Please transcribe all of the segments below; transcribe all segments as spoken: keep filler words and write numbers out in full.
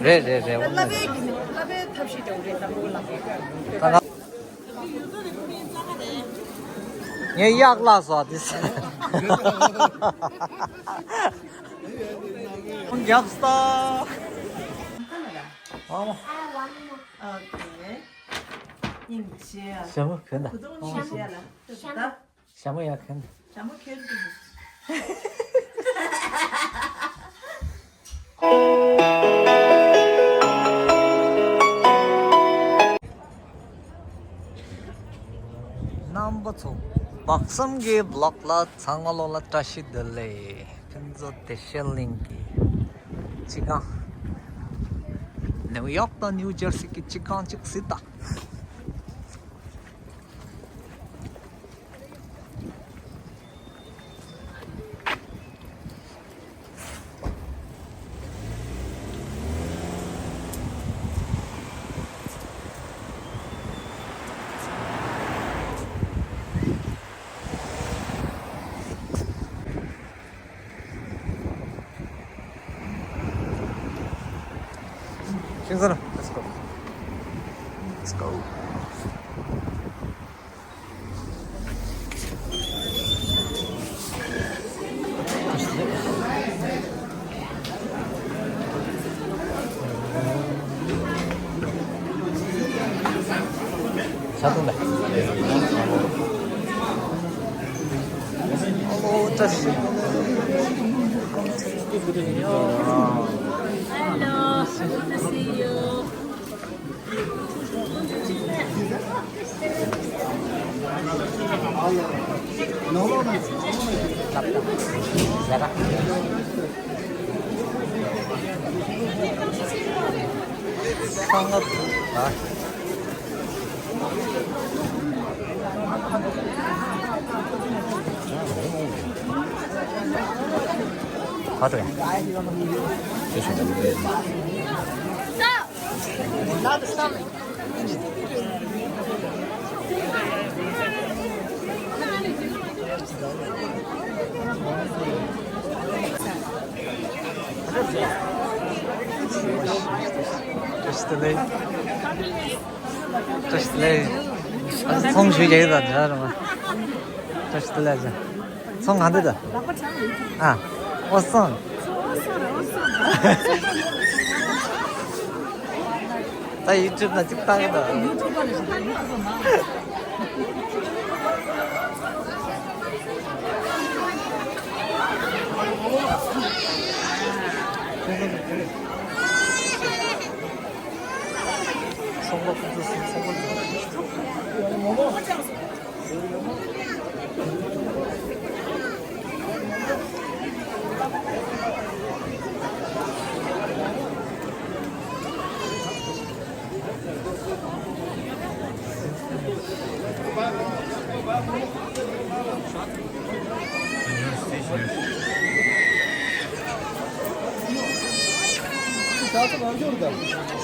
རེད་རེད་རེད། ལབ་པའི་གི་ནི་ལབ་པའི་ཐབས་ཤེས་དེ་རེད་དང་པོ་ལ། ད་ང་ངས་གཡག་བརླགས་སོང་དེ། རྒྱབ་ས། ཨ་མ། ཨོ་ཁེ། ཡིན་ཞེས། ཞྭ་མོ་གོན་ད། གོ་ཐོང་ཡིན་ཞེས་ལ་ད། ཞྭ་མོ་ཡག་གོན། ཞྭ་མོ་གོན་ཏེ། རྣམ་པ་ཚོ། སྦག་སམ་གྱི་བི་ལོག་ལ་ཚང་མ་ལོ་ལ་བཀྲ་ཤིས་བདེ་ལེགས། ཕུན་ཚོགས་བདེ་གཤེགས་གླིང་གི་སྤྱི་ཁང་། ནེའུ་ཡོག་དང་ནེའུ་ཇར་སི་གི་སྤྱི་ཁང་གཅིག་སྲིད་ད། Let's go. Let's go. ཆ་དུང་ལ། ཨོ་བཀྲ་ཤིས། Hello, good to see you. བཀྲ་ཤིས་བདེ་ལེགས། བཀྲ་ཤིས་བདེ་ལེགས། ཨ་ཚོང་ཞུ་རྒྱག་གི་ད་འདྲ་ར་མ། བཀྲ་ཤིས་བདེ་ལེགས། ཚོང་གང་འདི་ད། ཨ། ཨོ་སོང་། ད་ཡུ་ཊུབ་ན་གཅིག་བཏང་གི་ད།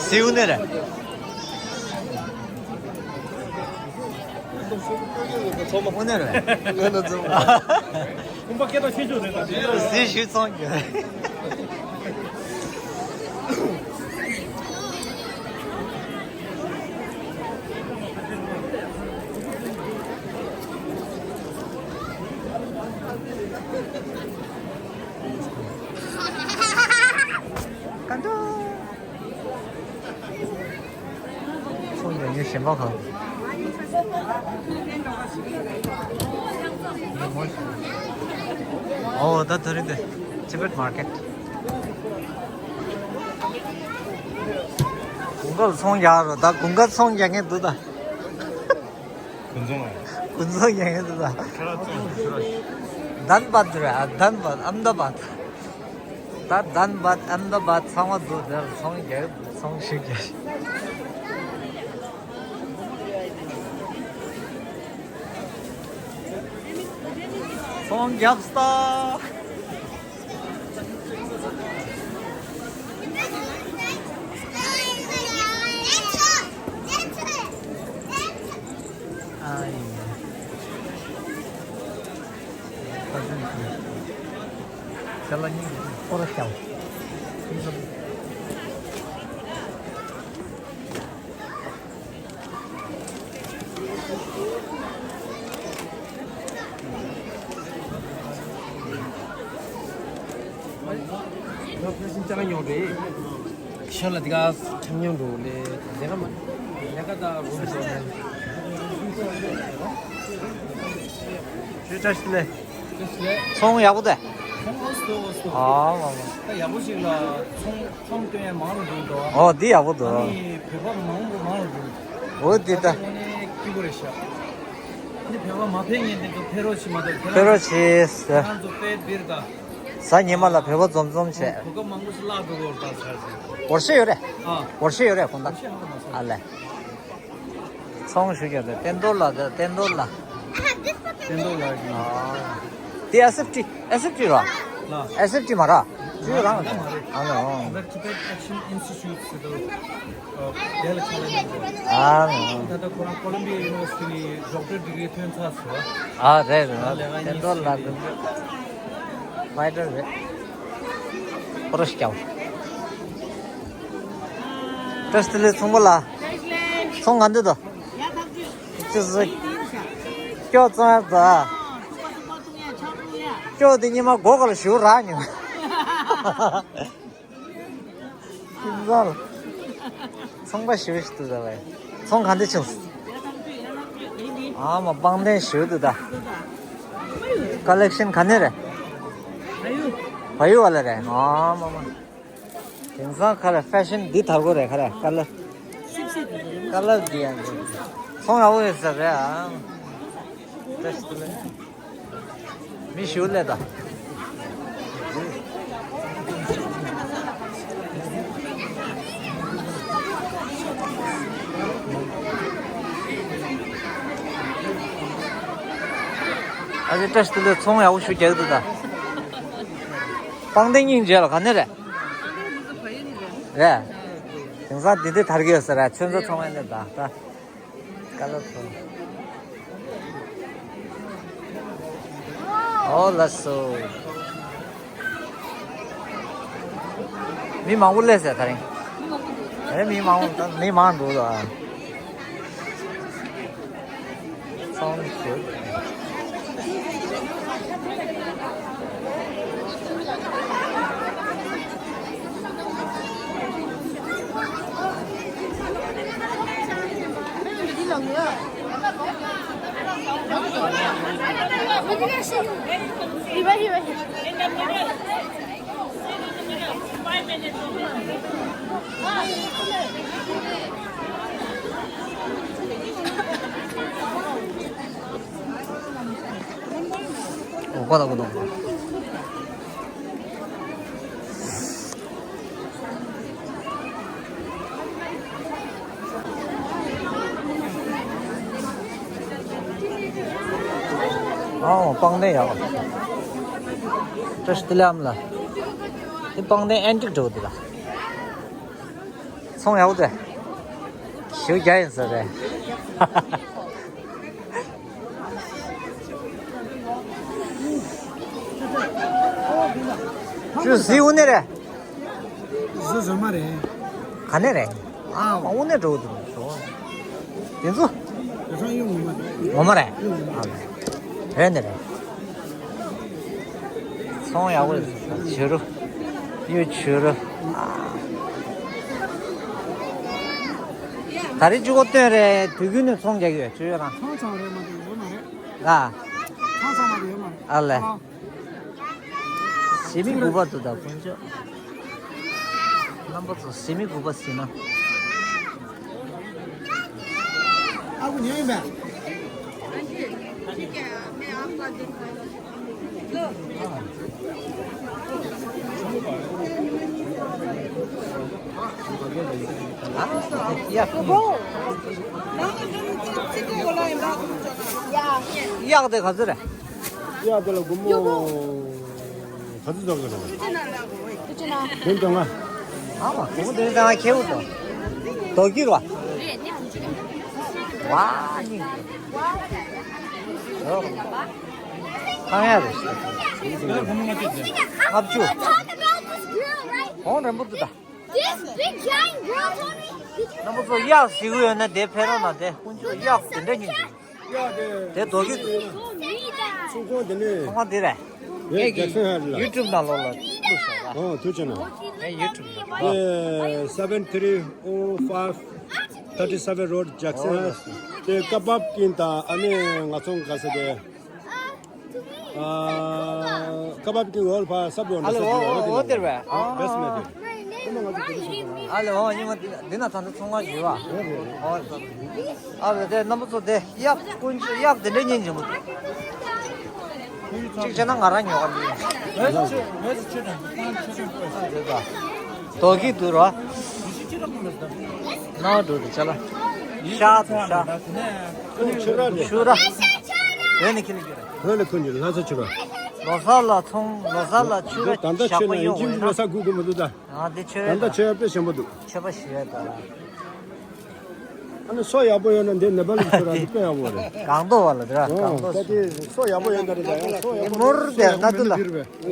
སེའུ་ནེ་རེད། ཚང་མ་དངོས་གནས་རེད། ང་ལ་ཚང་མ། ཁོང་པ་སྐད་གྲགས་ཆེ་ཤོས་རེད་ད། གཟི་བརྗིད་ཚང་གི། ཀན་ཏུ། ཚོང་རྒྱག་མཁན་གཞན་པ་གང་། ཨོ་ད་དེ་རིང་དེ་ཊི་བེཊ་མར་ཀེཊ། དགུན་ཁ་ལ་ཚོང་རྒྱག་རོགས། ད་དགུན་ཁ་ཚོང་རྒྱག་མཁན་འདུག་ད། དགུན་ཚོང་ཨ། དགུན་ཚོང་ཡང་ཡང་དུ་ད། ཁྱེད་རང་ཚོང་ཞུ་རོགས། དན་བད་རེད་ཨ། དན་བད་ཨམ་ད་བད། ད་དན་བད་ཨམ་ད་བད་ཚང་མ་འདུག་དེར་ཚོང་རྒྱག་ཚོང་ཞུ་རྒྱག་ཚོང་རྒྱག་ས། ཨ་ཡེ། ད་ཚོད་ཀྱི་ཅ་ལག་གཉིས་ཁོ་ར་ཤའོ། ཁྱིམ་ཚང་། ཅང་ཉོ་རེད། ཤོ་ལ་དེ་ག་ཆང་ཉོ་འགྲོ་ལེ། ལས་ཀ་མ་ལས་ཀ་ད་རུ་འགྲོ་ལེ། ཅོ་ཅོ་ཞིག་ལེ། ཚོང་ཡག་པོ་དེ། ཚོང་ཨོ་སྟོ་ཨོ་སྟོ། ཨ་མ་མ། ད་ཡག་པོ་ཞིག་ལ་ཚོང་ཚོང་སྟོན་ཡ་མང་རུ་འགྲོ་འདུག་ཨོ་འདི་ཡག་པོ་འདུག་ཨ་ནི་བོད་པ་མང་པོ་མང་རུ་འགྲོ། ཨོ་འདི་ད། ཨ་ནི་སྐྱིད་པོ་རེད་ཤག་ཨ་ནི་བོད་པ་མ་ཕེབས་ཉིན་དེ་ཚོ་ཕེབས་རོགས་བྱེད་མ་གཏོགས་ཁྱེད་ཕེབས་རོགས་བྱེད། ཁྱེད་རང་ཚོ་དཔེ་སྦིར་ད། གཟའ་ཉི་མ་ལ་བོད་པ་འཛོམས་འཛོམས་བྱས། གོ་སྐབས་མང་པོ་ཞིག་བརླག་འགྲོ་གི་ཡོད་རེད་ད་ཚར་ཞིག་སྒོར་གཞས་ཡོད་རེད། ཨ། སྒོར་གཞས་ཡོད་རེད་དགོངས་དག་ཨ་ལས། ཚོང་ཞུ་རྒྱུ་རེད་བསྟན་རྡོར་ལགས་རེད་བསྟན་རྡོར་ལགས། བསྟན་རྡོར་ལགས་ཀྱིས། ཨ། དེ་ཨེས་ཨེཕ་ཊི་ཨེས་ཨེཕ་ཊི་ར། ལ། ཨེས་ཨེཕ་ཊི་མ་ར། ཅུ་རང་རེད། ཨ་ལོ། Tibet Action Institute ཟེར་དུས། དེ་ལ་ཆ་ལ་ཉན་དགོས། ཨ་ལོ། ད་ལྟ་ཁོ་རང་ཀོ་ལམ་བི་ཡ་ཡུ་ནི་ཝར་སི་ཊི་ནས་ཌོག་ཊར་ཌི་གི་རི་ཐོན་ཚར་སོང་། ཨ་རེད་རེད། ད་ལས་ཀ་བསྟན་རྡོར་ལགས་དེ་ཕའི་ཊར་རེད། ཁོ་རང་སྐྱབས། བཀྲ་ཤིས་བདེ་ལེགས་ཚོང་པ་ལགས། ཚོང་ག་འདྲ་འདུག་ཅི་ཟེར། སྐྱོ་ཙང་ད། སྐྱོ་དེ་ཉི་མ་སྒོ་ཁ་ལ་ཞུ་རག་ཉོ། ཁྱིམ་ཚང་ལ། ཚོང་པ་ཞུ་ཞིག་ཏུ་ཟ་བས། ཚོང་ག་འདྲ་བྱུང་། ཨ་མ་པང་གདན་ཞུ་དུ་ད། ཀ་ལེག་ཤན་ག་ནས་རེད། བ་ཡུ་བ་ལ་རེད་ཨ་མ་མ། དེང་སང་ཁ་ལ་ཧྥེ་ཤན་འདི་དར་གོ་རེད་ཁ་ལ་ཀ་ལར། ཀ་ལར་འདི་ཡང་འདི། ཚོང་ཡག་པོ་ཡོད་ས་རེད་ཨ། བཀྲ་ཤིས་བདེ་ལེགས། མི་ཞུ་ལེ་ད། ཨ་ཅེ་བཀྲ་ཤིས་བདེ་ལེགས། ཚོང་ཡག་པོ་ཞུ་རྒྱག་འདུག་ད། པང་གདན་སྙིང་རྗེ་ལ་ག་ནས་རེད། རེད། དེང་སང་འདི་འདི་དར་གི་ཡོད་ས་རེད། ཁྱོད་ཚོ་ཚང་མ་ནས་ད་ད། ཀ་ལ་ཚོ། ཨོ་ལགས་སོ། མི་མང་པོ་སླེབས་ཟེར་ད་རིང་། ཨེ་མི་མང་པོ་ད་མི་མང་འདུག་ལ། ཚོང་ཞུ། ཨོ་པང་གདན་ཡག་པོ། བཀྲ་ཤིས་བདེ་ལེགས་ཨ་མ་ལགས། འདི་པང་གདན་ཨན་ཊིག་འདྲ་པོ་འདུག་ལ། ཚོང་ཡག་པོ་རེད། ཞེའུ་བརྒྱ་ཡིན་ས་རེད། ཅུ་ཟི་དབུ་ནས་རེད། ཟི་ཟི་མ་རེད། ག་ནས་རེད། ཨ་དབུ་ནས་འགྲོ་འདུག་ཟོ། དེ་ཚོ། དེ་ཚོ་གཡུ་ངོ་མ་རེད། ངོ་མ་རེད། གཡུ་ངོ་མ་རེད། རེད་ནི་རེད། ཚོང་ཡག་པོ་རེད། བྱུ་རུ། གཡུ་བྱུ་རུ། ད་རེས་གཅིག་པོ་སྟོན་རེད། དུས་རྒྱུན་ནས་ཚོང་རྒྱག་གི་ཡོད་བྱུ་ཡོད་རང་། ཚང་ཚང་རེད་མ་གཏོགས་ཡོད་མ་རེད། ཨ། ཚང་ཚང་མ་རེད་ཡོད་མ་རེད། ཨ་ལས། ཨ། ཟི་མིག་དགུ་པ་འདུག་ད་དཀོན་མཆོག་རྣམ་པ་ཚོ་ཟི་མིག་དགུ་པ་ཟིན་ན། ཨ་ཁུ་ཉོན་ཡིན་པས། ཡ། གཡག་དེ་ག་ཚོད་རེད། གཡག་དེ་ལ་སྒོར་མོ་ག་ཚོད་འཇོག་གི་རེད། བདུན་ཙམ་ལ། ཨ་མ་སྒོར་མོ་བདུན་ཙམ་ལ་ཁེ་པོ་འདུག་རྡོ་སྐྱིད་པ། ཝ་ནི། ཁང་ཡག་རེད། ལྔ་བཅུ། གོང་རིམ་པོ་འདུག་ད། This big giant girl told me. རྣམ་པ་ཚོ་གཡག་ཟིག་ཡོད་ན་དེ་ཕེབས་རོགས་གནང་དེ་དཀོན་མཆོག་གཡག་དེ་འདྲ་སྙིང་རྗེ། དེ་རྡོ་སྐྱིད། ཚོང་ཁང་དེ་ནས། ཚོང་ཁང་དེ་རེད། ངས་ཀྱི་ཡུ་ཊུབ་ནང་ལོགས་ལ་ ཨོ་ཐུགས་རྗེ་གནང་། ངའི་ཡུ་ཊུབ་ཡོད། ཨེ་seven three oh five thirty seven road Jackson དེ་ཀ་བབ་ཀིན་དང་ཨ་ནི་ང་ཚོང་ག་ས་དེ། ཨ་ཀ་བབ་ཀིན་འོལ་ཕ་སབ་ཡོང་ན་ཨ་ལེ་སབ་ཡོང་ཨོ་ཨོ་དེར་བས་ཨ་བེས་མེད་དེ། ཨ་ལེ་ཨོ་ཉི་མ་འདི་ན་ད་ལྟ་ཚོང་ཁང་ཞུས་བ། ཨོ་ཨ་བས་དེ་རྣམ་པ་ཚོ་དེ་གཡག་ཀུན་གཡག་དེ་འདྲ་ཉན་གྱི་མོ། གཅིག་བྱས་ན་ང་རང་ཉོ་ག་འདི་ཡིན། རྡོ་སྐྱིད་འདུག་རོ། ནང་འགྲོ་དུ་ཆ་ལ། ཤ་དང་ཤ། ཤུ་ར། བོད་ནས་ཁྱེར་ལ་ཁྱེར། བོད་ལ་ཁུར་ནས་ལྷ་ས་ཆུ་ར། ལོ་གསར་ལ་ཚོང་ལོ་གསར་ལ་ཆུ་ར་ད་ལྟ་ཞག་ཆུ་པོ་ན་ཡོང་ཡིན་ཅིང་ལོ་གསར་སྒུག་དགོས་མི་འདུག་ད། ཨ་འདི་ཆོས་ད་ལྟ་ཆོས་དཔེ་ཞན་པོ་འདུག་ཆོས་པ་ཞིག་རེད་ད། ཨ་ནི་སོ་ཡག་པོ་ཡོད་ན་འདི་ནེ་པ་ལི་ཆོས་ར་འདི་དཔེ་ཡག་པོ་རེད། སྒང་ཏོག་བ་ལ་དེ་ར་སྒང་ཏོག་ད་དེ་སོ་ཡག་པོ་ཡོད་ན་རེད་ད་ཡང་སོ་ཡག་པོ་མོར་དེ་ན་དུ་ལ།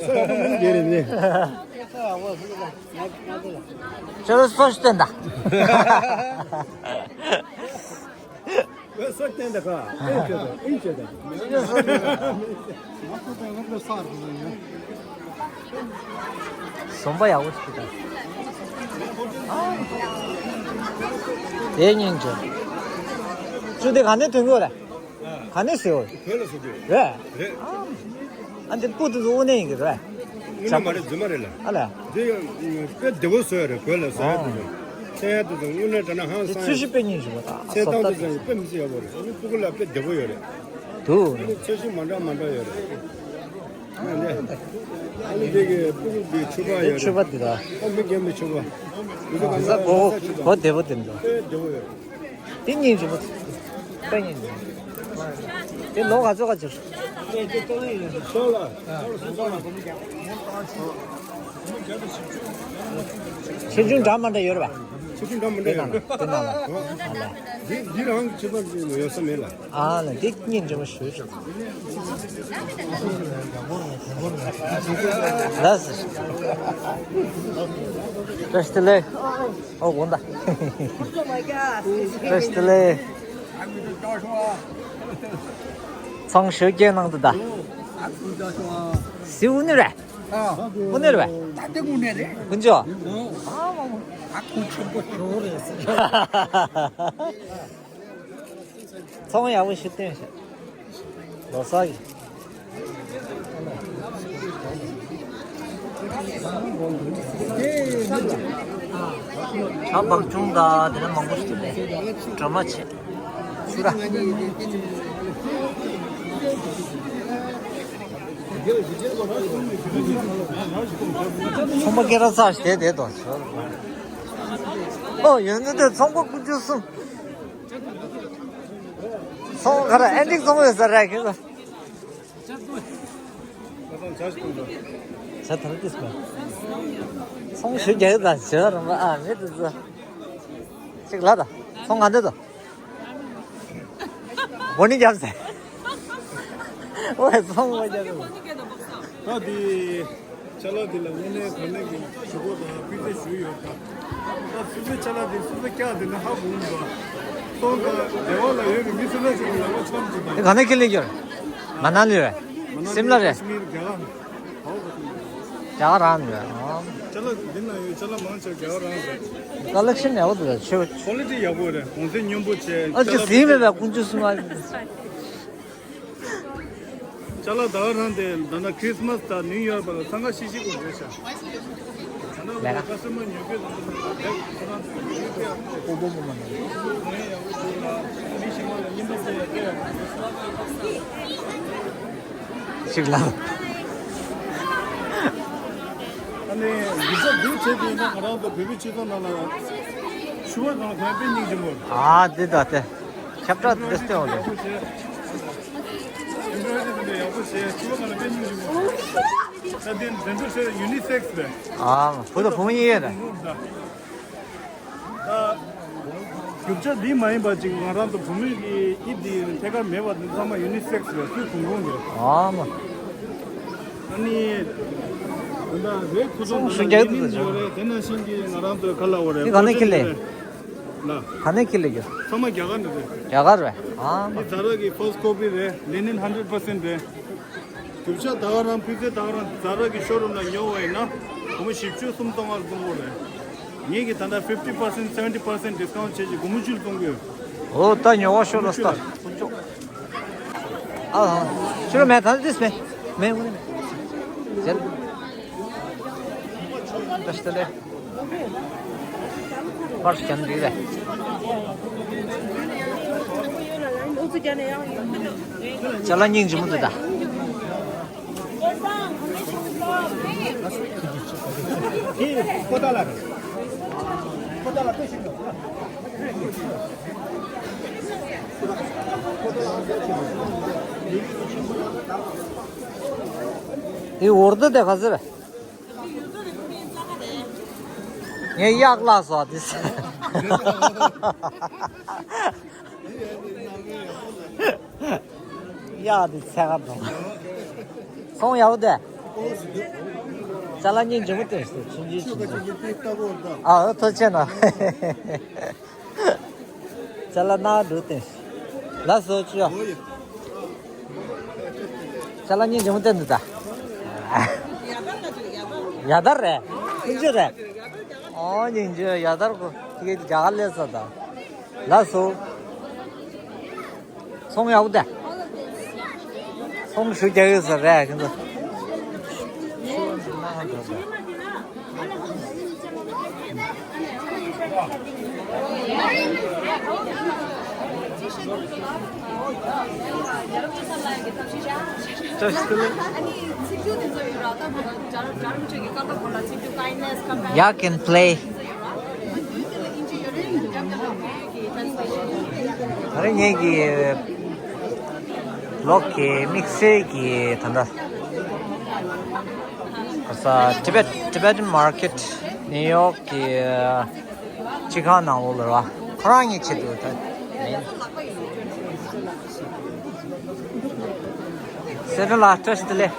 སོ་ཡག་པོ་མིན་དེ་རེད་ནི། ཆོས་སོ་ཞིག་བསྟན་ད། ཨོ་སོ་བསྟན་ད་ཁ། ཨེ་ཁྱོད་དང་ཨེ་ཁྱོད་དང་། ཟོམ་པ་ཡག་པོ་ཞིག་དང་། དེ་སྙིང་རྗེ། ཅུ་དེ་ག་ནས་ཐོན་གོ་ར། ག་ནས་ཟེར་བ། བོད་ལ་སོ་དུས། རེད། རེད། ཨ་འདི་སྤུ་ཏུ་ཏུ་དབུ་ནས་ཡིན་གི་རེད། དབུ་ནས་མ་རེད་རྫུན་མ་རེད་ལ། ཨ་ལ། འདི་དཔེ་བདེ་བོ་བཟོས་རེད་བོད་ལ་བཟོས་ཡ་དེ་ཚོ། ཚད་ཡ་དེ་ཚོ་དངོས་གནས་དྲན་ན་ཧང་སང་། ཚོས་གཞི་དཔེ་སྙིང་རྗེ་པོ་དང་ཚད་བཏང་དེ་ཚོ་དཔེ་མི་སྲིད་ཡག་པོ་རེད་ཨ་ནི་སྤུ་གུ་ལ་དཔེ་བདེ་བོ་ཡོད་རེད། འདུག་ཨ་ནི་ཚོས་གཞི་མ་འདྲ་མ་འདྲ་ཡོད་རེད། ཨ་ནི་དེ་གི་སྤུ་གུ་གི་ཕྱུ་པ་ཡོད་རེད། ཕྱུ་པ་དེ་དང་། ཨ་མི་རྒན་པའི་ཕྱུ་པ། དེ་ཚོ་ག་ས་གོ་གོ་བདེ་པོ་དེ་འདུག་དཔེ་བདེ་བོ་ཡོད་རེད། དེ་སྙིང་རྗེ་པོ། དཔེ་སྙིང་རྗེ། དེ་ལོ་ག་ཚོད་ག་ཅིག་ཆེ་ཆུང་འདྲ་མ་འདྲ་ཡོད་རེད་པ། ཆེ་ཆུང་འདྲ་མ་འདྲ་ཡོད་རེད། དེ་ནང་ལ་དེ་ནང་ལ། ཨ་ལ། འདི་འདི་རང་གི་ཆེ་ཆུང་ཡོད་ས་མེད་ལ། ཨ་ལ་འདི་སྙིང་རྗེ་མོ་ཞུ་ཞུ། ལགས་སོ། བཀྲ་ཤིས་བདེ་ལེགས། ཨོ་དགོངས་དག་བཀྲ་ཤིས་བདེ་ལེགས། ཚོང་ཞོལ་སྐྱེལ་གནང་འདུག་ད། སིའུ་ནི་རེད། ཨུ་ནི་རེད། ད་ལྟ་དགུ་ནས་རེད། དཀོན་མཆོག་ཨ་མ་མ། ད་དཀོན་ཆེན་པོ་ཞོ་རེད་ཟེར། ཚོང་ཡག་པོ་ཞིག་བསྟན་ཤག་ལོ་གསར་གྱི། ཇ་སྦག་ཆུང་དང་དེ་ནས་མང་པོ་ཞིག་འདུག་སྒྲོལ་མ་བྱས། ཆུ་ར། ཚོང་པ་སྐད་གྲགས་ཚར་ཞེས་དེ་དོ། ཨོ་ཡོན་ཏན་དེ་ཚོང་པ་དཀོན་མཆོག་གསུམ། ཚོང་ག་ར་ཨེ་འགྲིག་ཚོང་ཡོད་ས་ར་ཁྱེད་ཚོ། ཇ་ཐར་ཏིས་མ། ཚོང་ཞུ་རྒྱག་ཡོད་ད་ཇ་རམ་པ་ཨ་མེད་དུ་ཚོ། ཅིག་ལ་ད་ཚོང་ག་འདི་དོ། སྒོ་ནི་རྒྱབ་ཟེར། ཨོ་ཚོང་མ་རྒྱབ་ཟེར། ད་དེ་ཅ་ལག་དེ་ལ་དངོས་གནས་ག་ནས་ཀྱི་ཞུ་སྒོ་དང་ཕུལ་ཚད་ཞུས་ཡོད་ད། ད་སུ་ཚོའི་ཅ་ལག་དེ་སུ་ཚོ་སྐྱག་དེ་ན་ཧ་གོ་མི་འདུག་སྟོང་དང་སྡེ་བ་ལ་ཡོད་པའི་མི་སུ་འདྲ་ཞིག་གི་ལག་པ་འཆམ་ཅིག་དང་། དེ་ག་ནས་ཁྱེར་ལེ་ཡོད། མ་ན་ལི་རེད། སིམ་ལ་རེད། ཀ་ཤི་མིར་རྒྱ་གར། རྒྱ་གར་རང་རེད། ཨོ། ཅ་ལག་འདི་ན་ཡོད་ཅ་ལག་མང་ཆེ་རྒྱ་གར་རང་རེད། ཀ་ལེག་ཤན་ཡག་པོ་འདུག་ད་ཆོས། ཀོ་ལི་ཊི་ཡག་པོ་རེད་གོང་ཚད་སྙོམས་པོ་བྱས། ཨ་ཅེ་ཟིན་མེད་པའི་ཀུན་སྤྱོད་སྲུང་བ། ཅ་ལག་ད་ག་རང་དེ་ད་ལྟ་ཁྲིས་མས་དང་ནིའུ་ཡར་བར་ལ་འཚང་ཁ་ཤིག་ཤིག་གོ་རེད་ཤག་ད་ལྟ་ལ་ཀ་སི་ཊ་མར་ཉོ་གི་དང་ཁོ་རང་ཚོ་ཉོ་གི་ཡག་པོ་ཡོད་ཤག་ཁོ་པོ་པོ་མ་ནི་ཡག་པོ་བྱུང་ལ་མི་ཞིག་མ་ལ་ཉིན་པ་ཚོ་ཡག་པོ་ཡག་པོ་ཞིག་ལ། ཨ་ནི་འདི་ཚོ་འདི་བྱས་ཏེ་ཡིན་ན་ང་རང་ཚོ་བོད་མི་སྤྱི་ཚོགས་ནང་ལ་ཞུ་བ་དང་གང་དཔེ་སྙིང་རྗེ་མོ། ཨ་འདི་ད་དེ་ཁྱབ་བསྒྲགས་དེ་སྟེ་འོ་ལེ། ཨེམ་བྷོ་རོ་ཌི་རི་དེ་འདྲ་ཡག་པོ་བྱས་ཞུ་བ་ནང་ལ་དཔེ་སྙིང་རྗེ་མོ། ད་དེ་འདི་འདྲ་བྱས་ཡུ་ནི་སེག་སི་རེད། ཨ་བུ་དང་བུ་མོ་གཉིས་ཡོད་རེད། ད་རྒྱུ་ཆ་འདི་མ་ཡིན་པ་ཅིག་ང་རང་ཚོ་བུད་མེད་ཀྱི་དབྱིབས་འདི་ཐད་ཀར་མེད་པ་འདི་ཚང་མ་ཡུ་ནི་སེག་སི་རེད་སུས་གོན་གོན་རེད། ཨ་མ། ཨ་ནི་ད་ལྟ་རེད་ཁུ་ཚོང་ཚོང་ཞུ་རྒྱག་ཏུ་ཡོད་རེད། དེ་ནང་བཞིན་གྱི་ང་རང་ཚོའི་ཁ་ལ་འོ་རེད། འདི་ག་ནས་ཁྱེར་ལེ། ལ། ག་ནས་ཁྱེར་ལེ་རྒྱུ། ཚང་མ་རྒྱ་གར་ནས་རེད། རྒྱ་གར་རེད། ཨ་མ། འདི་ཛ་ར་གི་ཕར་སི་ཊི་ཀོ་པི་རེད། ལི་ནིན་ཧན་ཌེ་རེཌ་པར་སེན་ཊི་རེད། རྒྱུ་ཆ་ད་ག་རང་ཕུལ་ཚད་ད་ག་རང་ཛ་ར་གི་ཤོ་རུམ་ལ་ཉོ་བ་ཡིན་ན་སྒོར་མོ་བཞི་བཅུ་སུམ་སྟོང་ལྔ་བཟོ་གི་རེད། ངེད་ཀྱིས་ད་ལྟ་fifty percent, seventy percent discount བྱས་ཀྱི་སྒོར་མོ་བཅུ་ལ་གཏོང་གི་ཡོད། འོ་ད་ཉོ་བ་ཤོ་ལ་སྟ། ཨ་ཧ། ཤོ་ལ་མེད་ད་ལྟ་དིས་མེད། མེད་འོ་ནི་མེད། ཟེར། ད་ཤི་ད་ལེ། པར་སྐྱང་འདི་རེད། ཅ་ལག་སྙིང་རྗེ་མོ་འདུག་ད། འདི་འོར་ད་དེ་ག་ཟེར། ངས་གཡག་བརླགས་སོང་དེ། གཡག་དེ་ཚད་ག་དང་། ཚོང་ཡག་པོ་དེ། ཅ་ལག་སྙིང་རྗེ་མོ་སྟོན་ཞིག་ཆུང་ཆུང་ཆུང་ཆུང་། ཨ་ཨ་ཐུགས་རྗེ་ཆེ་གནང་། ཅ་ལག་ནང་འགྲོ་སྟེ། ལགས་སོ་ཅི་ཡོད། ཅ་ལག་སྙིང་རྗེ་མོ་བསྟན་འདུག་ད། ཡ་དར་རེད། ཀུན་སྤྱོད་རེད། ཨོ་སྙིང་རྗེ་ཡ་དར་གོ་དེ་གའི་རྒྱ་གར་སླེབས་ས་ད། ལགས་སོ། ཚོང་ཡག་པོ་ད། ཚོང་ཞུ་རྒྱག་ཡོད་ས་རེད་ཁྱེད་ཚོ། Y'all can play. ཨ་རེ་ངེད་ཀྱི་ལོག་གི་དམིགས་བསལ་གྱི་ད་ལྟ་ག་ས་Tibet Tibetan Market New York གི་སྤྱི་ཁང་ནང་ལོགས་ལ་ར་ཁོ་རང་གཉིས་ཆེད་དུ་ད་མེད། སེ་ཏན་ལགས་བཀྲ་ཤིས་བདེ་ལེགས།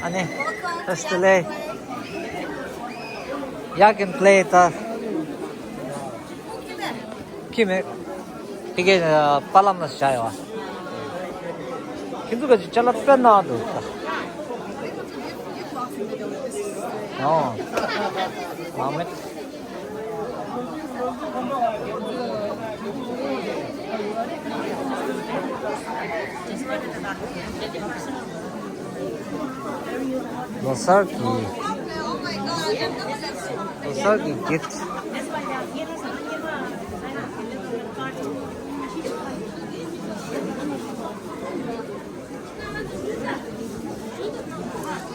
ཨ་ནི་བཀྲ་ཤིས་བདེ་ལེགས། Y'all can play ད། ཁྱི་མེད། ཕ་གིའི་པཱ་ལགས་ལ་བཞག་ཡོད། ཁྱེད་ཚོ་ག་ཅི་ཅ་ལག་དཔེ་ནག་འདུག་ད། ཨོ། མ་མེད། ལོ་གསར་གྱི། ལོ་གསར་གྱི་gift།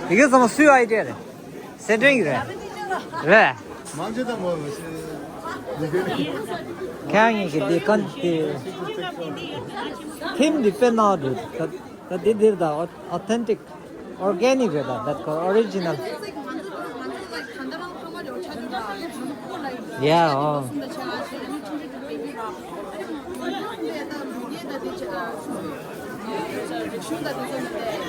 དེ་ག་ཚང་མ་སུའི་idea་རེད། སེ་ཏན་གྱི་རེད། རེད། མང་ཆེ་དང་མོ་ཁྱེད་གཉིས་ཀྱི་འདི་ག་འདི། theme་འདི་དཔེ་ནག་འདུག་ད་ད་འདི་འདིར་ད་authentic organic་རེད་ད། that's called original. Yeah, oh. རིག་གཞུང་དང་དེ་ཚོ་མི་འདྲ།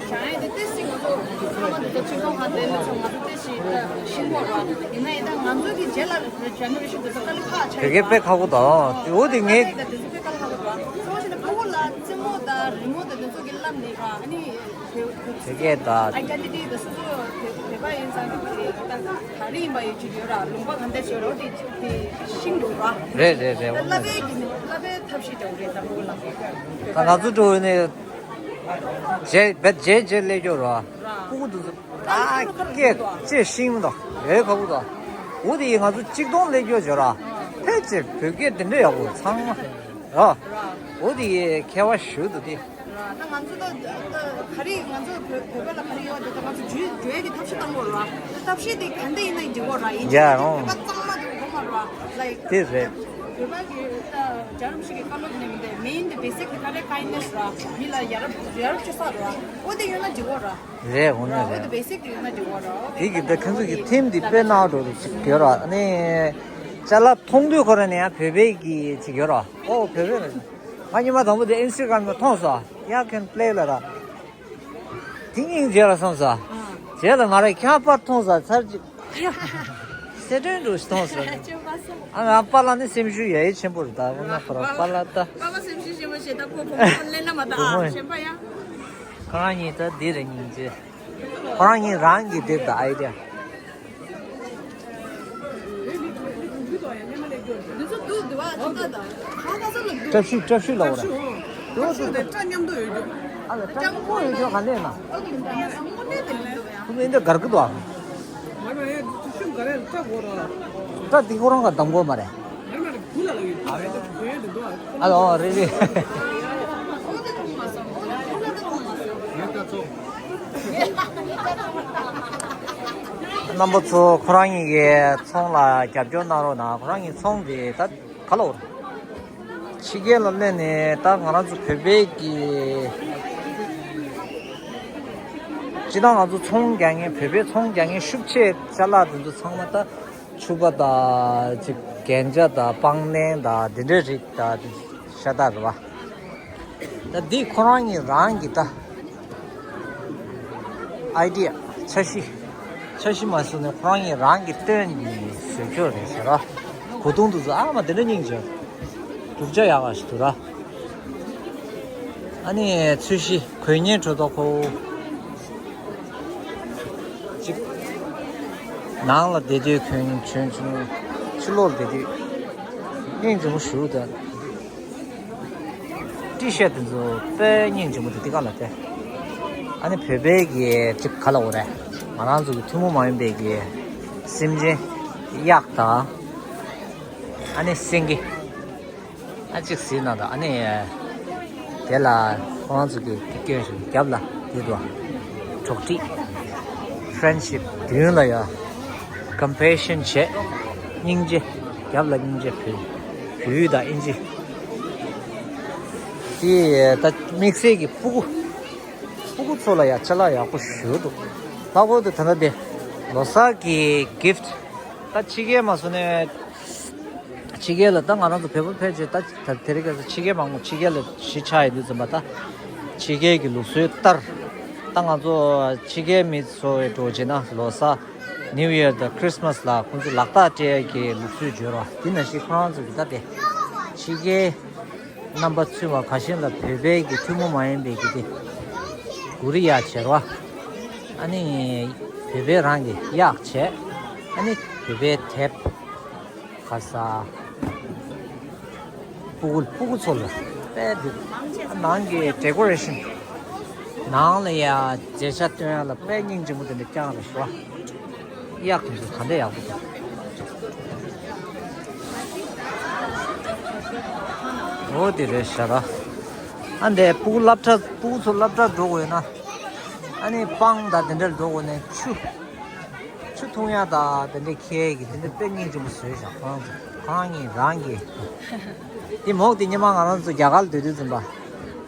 བྱ་ཡས་དེ་ཏོག་ཙམ་ང་ཚོ་ཚང་མ་དེ་ཚོ་ཆུ་ཚོད་ཁ་བསྡད་མི་ཚོ་ང་ཚོ་ཏོག་ཙམ་ཤེས་དགོས་ར། ཡིན་ན་ཡིན་ད་ང་ཚོ་གི་རྗེས་ལ་བྱ་ནི་རིག་གཞུང་དེ་ཚོ་དཀའ་ལས་ཁག་ཆགས་ཡོད་ར། དེ་གས་དཔེ་ཁག་པོ་དང་འོ་དེ་ངས། ཡིན་ད་དེ་ཚོ་དཔེ་དཀའ་ལས་ཁག་པོ་ར། ཚང་མ་ཤེས་ན་ཕ་བོ་ལ་རྩེད་མོ་དང་རི་མོ་དང་དེ་ཚོ་གི་བསླབ་ནས་ར། ཨ་ནི་དེ་གས་ད། identity་དེ་སོ་སོ་བོད་པ་ཡིན་ཙང་གི་དེ་ད་ག་རེ་ཡིན་པ་ཡོད་ཅིག་ཡོད་ར། ལུང་པ་ག་འདྲ་ཞིག་ཡོད་ར། འོ་དེ་དེ་ཤེས་དགོས་ར། རེད་རེད་རེད། འོ་ན་བསླབ་པའི་གི་བསླབ་པའི་ཐབས་ཤེས་དེ་རེད་ད་ཕ་བོ་ལ། ད་ང་ཚོ་འགྲོ་ནས་རྗེས་བེད་རྗེས་རྗེས་སླེབས་ཀྱོག་ར། ཕྲུ་གུ་དེ་ཚོ་ད་སྐད་ཅེས་ཤེས་མི་འདུག་ཡོད་ཁག་པོ་འདུག་འོ་དེ་ཡིས་ང་ཚོ་གཅིག་སྟོང་སླེབས་ཀྱོག་བྱོས་ར། ཕལ་ཆེར་བོད་སྐད་དེ་འདྲ་ཡག་པོ་ཚང་མ་ར། འོ་དེ་ཡིས་མཁས་པ་ཞུ་འདུག་དེ། ད་ང་ཚོ་ད་ད་ག་རེ་ང་ཚོ་བོད་བོད་པ་ལ་ག་རེ་ཡོད་དེ་ད་ང་ཚོ་བརྒྱུད་འགྲོ་ཡ་གི་ཐབས་ཤེས་བཏང་དགོས་ར། ཐབས་ཤེས་དེ་ག་འདྲ་ཡིན་ན་ཡིན་འགྲིག་གོ་ར། ཡིན་གཅིག་ཡ་ཨོ། བོད་པ་གཙང་མ་དེ་གོ་མ་ར། ལའིག་དེ་རེད། བོད་པ་གི་ད་རྒྱ་རམ་ཤིག་གི་བཀའ་སློབ་ནས་མི་འདུག main་དེ་basic་དེ་ག་རེ་kindness་ར། མི་ལ་ཡ་རབས་ཡ་རབས་བྱེད་ས་ར། འོ་དེ་ཡོད་ན་འགྲིག་གོ་ར། རེད་འོ་ན་ར། འོ་རེད། དེ་basic་དེ་ཡོད་ན་འགྲིག་གོ་ར། དེ་གི་ད་ཁྱོད་ཚོ་གི་theme་དེ་དཔེ་ནག་འགྲོ་རེད་ཅིག་ཡོད་ར། ཨ་ནི་ཅ་ལག་མཐོང་དུས་ཁོ་ར་ནས་ཡང་བོད་པའི་གི་ཅིག་ཡོད་ར། ཨོ་བོད་པའི་ར། ང་ཉི་མ་དང་པོ་དེ་Instagram་ནང་མཐོང་སོང་། Y'all can play་ལ་ར། དེ་སྙིང་རྗེ་ལ་སོང་ས། རྗེས་ལ་ང་རང་ཁྱད་པར་མཐོང་ས་ཚར་གཅིག་སེ་ཏན་འགྲོ་ཞིག་མཐོང་ས། ཨ་ང་པཱ་ལགས་ནི་སེམས་ཤུགས་ཡ་ཡི་ཆེན་པོ་རེད་ད། འོ་ན་ཁོ་རང་པཱ་ལགས་ད། པཱ་ལགས་སེམས་ཤུགས་ཆེན་པོ་བྱེད་ད་ཁོ་བུ་མོ་ལེན་ན་མ་ད། བུ་མོ་ཨ་གཞན་པ་ཡ། ཁོ་རང་གཉིས་ད་འདི་རེད་སྙིང་རྗེ། ཁོ་རང་གཉིས་རང་གི་འདིར་ད་ཨའི་ཌི་ཡ། བཀྲ་ཤིས་བཀྲ་ཤིས་ལ་འོ་ར། དེ་བ་ཚོ་སྐྲ་མཉམ་དུ་ཡོད་རྒྱུ། ཨ་ལ་སྐྲ་དངོས་ཡོད་རྒྱུ་ག་ནས་ན། ཁོ་ཚོ་འདི་གར་གི་འདུག་ཨ། སྐྲ་འདི་ཁོ་རང་ག་འདམ་དགོས་མ་རེད། ཨ་ལོ་རེད་རེད། རྣམ་པ་ཚོ་ཁོ་རང་གཉིས་ཀྱི་ཚོང་ལ་རྒྱབ་སྐྱོར་གནང་རོགས་གནང་། ཁོ་རང་གཉིས་ཚོང་དེ་ད་ག་ལ་འོར། ཕྱི་རྒྱལ་ལ་སླེབས་ནས་ད་ང་རང་ཚོ་བོད་པའི་གི་སྤྱི་བཏང་ང་ཚོ་ཚོང་རྒྱག་མཁན་བོད་པའི་ཚོང་རྒྱག་མཁན་ཤུགས་ཆེ་ཅ་ལག་དེ་ཚོ་ཚང་མ་ད། ཕྱུ་པ་དང་ཅིག་རྒྱན་ཆ་དང་པང་གདན་དང་དེ་འདྲའི་རིགས་དང་ཤ་སྟག་རེད་བ། ད་འདི་ཁོ་རང་གཉིས་རང་གི་ད་ཨའི་ཌི་ཡ་འཆར་གཞི་འཆར་གཞི་མ་བཟོས་ནས་ཁོ་རང་གཉིས་རང་གི་སྟོན་གྱི་བཟོས་ཆོག་རེད་ཟེར་ར། གོ་དུང་དུ་ཚོ་ཨ་མ་དེ་འདྲ་སྙིང་རྗེ། རྒྱུ་ཆ་ཡག་པ་ཞིག་འདུག་ར། ཨ་ནི་ཚོས་གཞི་གོས་ངན་འགྲོ་དོ་ཁོ། གཅིག་ནང་ལ་བསྡད་དུས་གོན་གྱོན་བྱུང་། ཕྱི་ལོགས་ལ་བསྡད་དུས་སྙིང་རྗེ་མོ་ཞུ་དོན། ཏི་ཤར་དེ་ཚོ་དཔེ་སྙིང་རྗེ་མོ་དེ་དེ་ག་ལ་སྟེ། ཨ་ནི་བོད་པའི་གི་གཅིག་ག་ལ་འོ་རེད། ང་རང་ཚོ་གི་ཐུན་མོང་མ་ཡིན་པའི་གི་སེམས་ཅན་གཡག་དང་། ཨ་ནི་སེང་གེ། ཨ་གཅིག་ཟིན་ན་ད་ཨ་ནི། དེ་ལ་ཁོང་ཚོ་གི་སྐྱོན་ཞིག་རྒྱབ་ལ་དེ་དུ་གྲོགས་འདྲིས། friendship། མདུན་ལ་ཡ། compassion བྱས། སྙིང་རྗེ། རྒྱབ་ལ་སྙིང་རྗེ་བོད། བོད་དང་ཨིན་ཇི། དེ་ད་དམིགས་བསལ་གྱི་སྤུ་གུ། སྤུ་གུ་ཚོ་ལ་ཡ་ཅ་ལག་ཡག་པོ་ཞུ་འདུག་ལྷག་པར་དུ་ད་ལྟ་དེ་ལོ་གསར་གྱི་gift། ད་ཕྱི་རྒྱལ་མ་སོང་ནས། ཕྱི་རྒྱལ་ལ་ད་ང་རང་ཚོ་བོད་པ་ཕལ་ཆེར་ད་ད་དེ་རིང་ཁ་སང་ཕྱི་རྒྱལ་མང་པོ་ཕྱི་རྒྱལ་ལ་གཞིས་ཆགས་ཡོད་དུས་ཙམ་པ་ད། ཕྱི་རྒྱལ་གྱི་ལུགས་སྲོལ་ལྟར། ད་ང་ཚོ་ཕྱི་རྒྱལ་མི་ཚོ་འགྲོ་བྱས་ན་ལོ་གསར། New Year དང་Christmas ལ་ཁོང་ཚོ་ལག་རྟགས་སྤྲད་ཀྱི་ལུགས་སྲོལ་བྱོས་རོགས། དེ་ནང་བཞིན་ཁོ་རང་ཚོ་གི་ད་དེ། ཕྱི་རྒྱལ་རྣམ་པ་ཚུད་པ་ཁ་ཤས་ལ་བོད་པའི་གི་ཐུན་མོང་མ་ཡིན་པའི་གི་དེ། གུ་རི་ཡ་བྱེད་རོགས། ཨ་ནི། བོད་པའི་རང་གི་གཡག་བྱས། ཨ་ནི་བོད་པའི་དེབ། ཁ་ས། སྤུ་གུ་སྤུ་གུ་ཚོ་ལ་དཔེ་འདུག་ནང་གི་decoration། ནང་ལ་ཡ་མཛེས་ཆ་སྟོན་ཡ་ལ་དཔེ་སྙིང་རྗེ་མོ་དེ་འདྲ་བསྐྱངས་རེད་ཤོ། གཡག་དེ་ཚོ་ག་འདྲ་ཡག་པོ་འདུག་འོ་དེ་རེད་ཤ་ར། ཨ་འདས་སྤུ་གུ་སློབ་གྲྭ་སྤུ་གུ་ཚོ་སློབ་གྲྭ་འགྲོ་དགོས་ན། ཨ་ནི་སྤང་དང་དེ་འདྲར་འགྲོ་དགོས་ནས་ཆུ། ཆུ་འཐུང་ཡག་དང་དེ་འདྲའི་ཁྱེར་གྱི་དེ་འདྲ་དཔེ་སྙིང་རྗེ་མོ་བཟོས་བཞག་ཁོང་ཚོ་ཁོང་གཉིས་རང་གིས། དེ་མོག་དེ་སྔོན་མ་ང་རང་ཚོ་རྒྱ་གར་ལ་སྡོད་དུས་ཙམ་པ།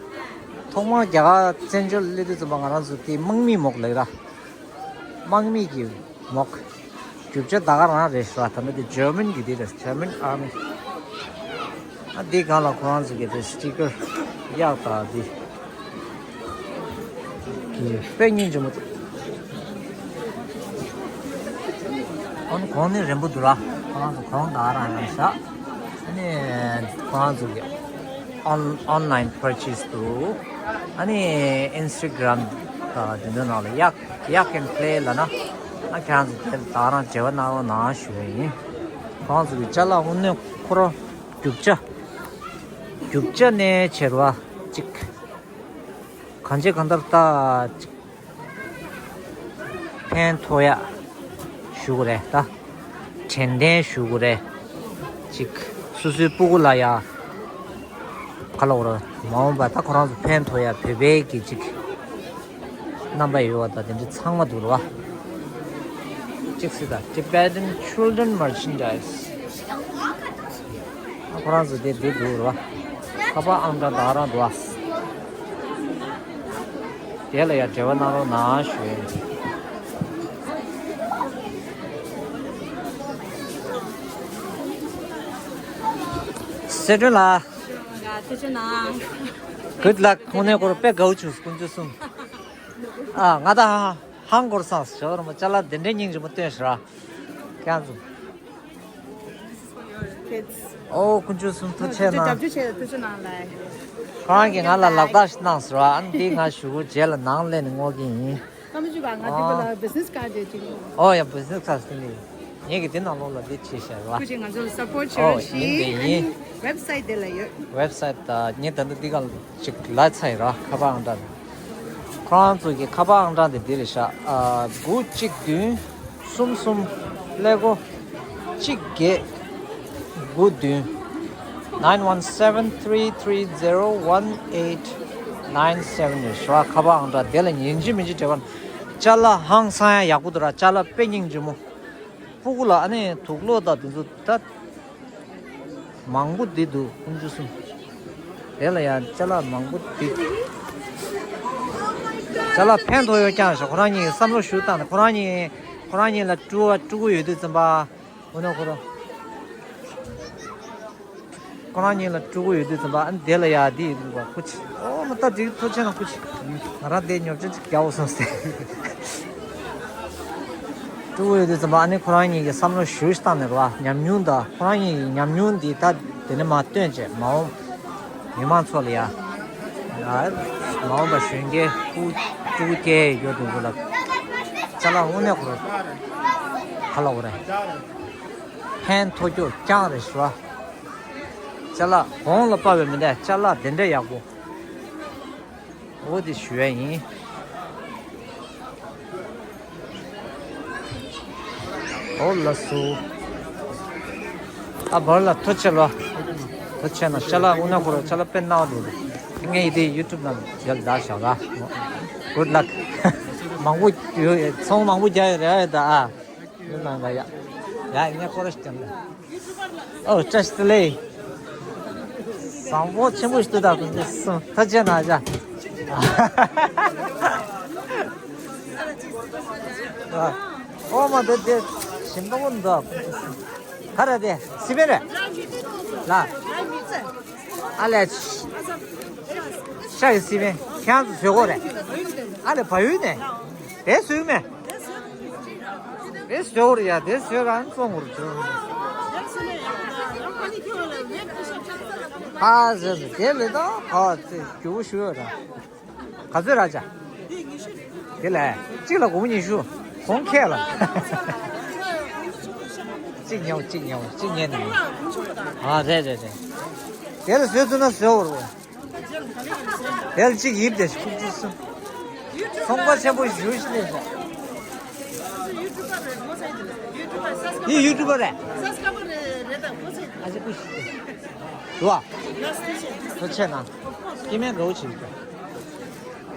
ཐོག་མར་རྒྱ་གར་བཙན་བྱོལ་སླེབས་དུས་ཙམ་པ་ང་རང་ཚོ་དེ་དམག་མི་མོག་ལབ་ར། དམག་མི་གི་མོག་རྒྱུ་ཆ་ད་ག་རང་རེད་ཤག་ད་ནི་དེ་German གི་དེ་རེད། German Army། ཨ་འདི་སྒང་ལ་ཁོ་རང་ཚོ་གི་དེ་སི་ཊི་ཀར་གཡག་དང་འདི་གི་དཔེ་སྙིང་རྗེ་མོ་འདུག་ཨ་ནི་གོང་ནི་རན་པོ་འདུག་ར། ཁོ་རང་ཚོ་གོང་ད་རང་རང་ཤག་ཨ་ནི་ཁོ་རང་ཚོ་གི་on- online purchase འདུག་ཨ་ནི་Instagram དང་དེ་ཚོ་ནང་ལ་གཡག་གཡག་གན་ཕ་ལེ་ལབ་ན། ཨ་ཁྱེད་རང་ཚོ་དེ་ད་རང་འབྲེལ་བ་གནང་རོགས་གནང་ཞུ་ཡ་ཡིན། ཁོ་རང་ཚོ་གི་ཅ་ལག་དངོས་གནས་ཁོ་རང་རྒྱུ་ཆ། རྒྱུ་ཆ་ནས་བྱེད་ར་གཅིག་གང་ཅི་གང་ལྟར་ད་གཅིག་ཕན་ཐོགས་ཡ་ཞུ་དགོས་རེད་ད། དྲན་རྟེན་ཞུ་དགོས་རེད། གཅིག་སོ་སོའི་སྤུ་གུ་ལ་ཡ། ག་ལ་འོ་ར་མ་འོངས་པ་ད་ཁོ་རང་ཚོ་ཕན་ཐོགས་ཡ་བོད་པའི་གི་གཅིག་རྣམ་པ་ཡོད་པ་དང་དེ་འདྲ་ཚང་མ་འདུག་ར་བ། གཅིག་སྲིད་ད་Tibetan Children Merchandise། ཁོ་རང་ཚོ་དེ་འདི་འདུག་ར། ཁ་པར་ཨང་གྲངས་ད་རང་འདུག་ཨ། དེ་ལ་ཡང་འབྲེལ་བ་གནང་རོགས་གནང་ཞུ་ཡིན། སེ་སྒྲོན་ལགས། ཡ་ཐུགས་རྗེ་གནང་། Good luck། དངོས་གནས་ཁོ་རང་དཔེ་དགའ་བོ་བྱུང་། དཀོན་མཆོག་གསུམ། ཨ་ང་ད་ཧང་གོར་སང་ཞོར་མ་ཅ་ལག་དེ་འདྲའི་སྙིང་རྗེ་མོ་སྟོན་ཤག་ར། ཁྱེད་རང་ཚོ། Kids། ཨོ་དཀོན་མཆོག་གསུམ་ཐུགས་རྗེ་གནང་། རྒྱབ་སྐྱོར་བྱས་ཐུགས་རྗེ་གནང་ལགས། ཁོ་རང་གིས་ང་ལ་ལག་རྟགས་ཤིག་གནང་ཟེར་བ། ཨ་ནི་འདི་ང་ཞུ་སྒོ་རྗེས་ལ་ནང་སླེབས་ནས་སྔོག་གི་ཡིན། ཨ་མ་ཞུ་བ་ང་འདི་པ་ལ་བི་ཛི་ནེ་སི་ཀར་ཌི་ཅིག་ཨོ་ཡ། བི་ཛི་ནེ་སི་ཀར་ཌི་ནི་ངེད་ཀྱི་འདི་ནང་ལོགས་ལ་འདི་བྱས་བཞག་ར། ཁུ་ཅིག་ང་ཚོ་ལ་སབ་པོར་ཊི་བྱེད་ཨོ་རོགས་ཡིན་ཞིག་དེ་ཨ་ཡིན། ནི་ཝེབ་སའིཊ་དེ་ལ་ཡོད། ཝེབ་སའིཊ་ད་ངས་ད་ལྟ་འདི་ག་ཅིག་ལབ་ཚར་ཡིན་ར། ཁ་པར་ཨང་གྲངས་དེ། ཁོ་རང་ཚོ་གི་ཁ་པར་ཨང་གྲངས་དེ་འདི་རེད་ཤག་ཨ། དགུ་གཅིག་བདུན། གསུམ་གསུམ་ཀླད་ཀོར་གཅིག་བརྒྱད་དགུ་བདུན། nine one seven three three zero one eight nine seven རེད་ཤག་ཁ་པར་ཨང་གྲངས་དེ་ལ་ཡིན་གཅིག་མིན་གཅིག་འབྲེལ་བ། ཅ་ལག་ཧང་སང་ཡ་ཡག་པོ་འདུག་ར། ཅ་ལག་དཔེ་སྙིང་རྗེ་མོ། སྤུ་གུ་ལ་ཨ་ནི་དུག་ལོག་དང་དེ་ཚོ་ད་མང་པོ་འདི་འདུག་དཀོན་མཆོག་གསུམ། དེ་ལ་ཡང་ཅ་ལག་མང་པོ་འདི། ཅ་ལག་ཕན་ཐོགས་ཡོད་རྐྱང་ཞིག་ཁོ་རང་གཉིས་ཀྱིས་བསམ་བློ་ཞིག་བཏང་ནས། ཁོ་རང་གཉིས་ཁོ་རང་གཉིས་ལ་སྤྲུལ་བ་སྤྲུལ་སྐུ་ཡོད་དུས་ཙམ་པ། འོ་ན་ཁོ་རང་། ཁོ་རང་གཉིས་ལ་སྤྲུལ་སྐུ་ཡོད་དུས་ཙམ་པ། ཨ་ནི་དེ་ལ་ཡ་དེ་ཡིན་པ་ཁུ་ཆི། ཨོ་མ་ལྟ་འགྲིག་ཐུགས་རྗེ་གནང་ཁུ་ཆི། ང་རང་དེ་ཉོབ་ཆ་ཅིག་རྒྱག་འོ་སོང་ཟེར། སྤྲུལ་སྐུ་ཡོད་དུས་ཙམ་པ་ཨ་ནི་ཁོ་རང་གཉིས་ཀྱིས་བསམ་བློ་ཞིག་བཏང་ནས་རེད་བ། ཉམས་མྱོང་དང་ཁོ་རང་གཉིས་ཀྱི་ཉམས་མྱོང་འདི་ད་དེ་ནས་མར་བཏོན་བྱས་མ་འོངས་མི་མང་ཚོ་ལ་ཡ། ཨ། མ་འོངས་པ་གཞོན་སྐྱེས་སྤུ་སྤུ་གུ་སྐྱེ་ཡོད་དུས་ཚོད་ལ་ཅ་ལག་དངོས་གནས་ཁོ་རང་ག་ལ་འོ་རེད། ཕན་ཐོགས་ཀྱོག་རྐྱང་རེད་ཞུ་བ། ཅ་ལག་གོང་ལ་དཔག་པའི་མི་འདྲ། ཅ་ལག་དེ་འདྲ་ཡག་པོ། འོ་དེ་ཞུ་ཡ་ཡིན། འོ་ལགས་སོ། ཨ་བར་ལ་ཐུགས་རྗེ་ཆེ་ལོ། ཐུགས་རྗེ་ཆེ་གནང་། ཅ་ལག་དངོས་གནས་ཁོ་རང་ཅ་ལག་དཔེ་སྣང་བ་འདུག་ངས་ཡི་དེ་ཡུ་ཊུབ་ནང་ཡར་བཞག་བཞག་ར། Good luck། མང་པོ་ཡོད། ཚོང་མང་པོ་རྒྱག་ཡོད་རེད་ད། ཨ། ཡུལ་ནང་ལ་ཡ། ཡ་ངས་ཁོ་ར་ཞིག་ཀྱང་ལ། ཨོ་བཀྲ་ཤིས་བདེ་ལེགས། བཟང་པོ་ཆེན་པོ་ཞིག་ཏུ་ད་ཀུན་གྱིས་གསུངས། ཐུགས་རྗེ་གནང་བྱ། ཨོ་མ་དེ་དེ་ཞིམ་པོ་འདུག་ག་རེ་དེ་སི་པན་རེད་ལ། ཨ་ལས། ཤ་ཡི་སི་པན་ཁྱེད་རང་ཚོ་བཟོས་གོ་རེད། ཨ་ལས་བལ་ཡུལ་ནས་དེ་བཟོས་མེད། དེ་བཟོས་རེད་ཡ། དེ་བཟོས་རང་བཙོང་བར་བྱོས། ཨ་ཟེར་ཟེར་དེ་ལས་ད་ག་ཚེ་རྒྱུ་བོ་ཞུ་ཡོད་ར། ག་ཚོད་རག་བྱ། དེ་ལས་གཅིག་ལ་སྒོར་མོ་ཉི་ཤུ། གོང་ཁེ་ལ། གཅིག་ཉོ་གཅིག་ཉོ་གཅིག་ཉན་ནས། ཨ་རེད་རེད་རེད། དེ་ལ་བཟོས་ཚུལ་ན་བཟོས་འོར་བས། དེ་ལ་གཅིག་ཡིབ་དེ་ཁུག་ཅིག་སུ། ཚོང་པ་ཆེན་པོ་ཞུ་ཞིག་ལས་བྱ། འདི་ཡུ་ཊུབ་པ་རེད། ཨ་ཅེ་ཀུ་ཤི་དེ། དུ་བ། དུ་ཆེ་ན། སྐྱེ་དམན་དགའ་བོ་བྱེད་ཀྱི།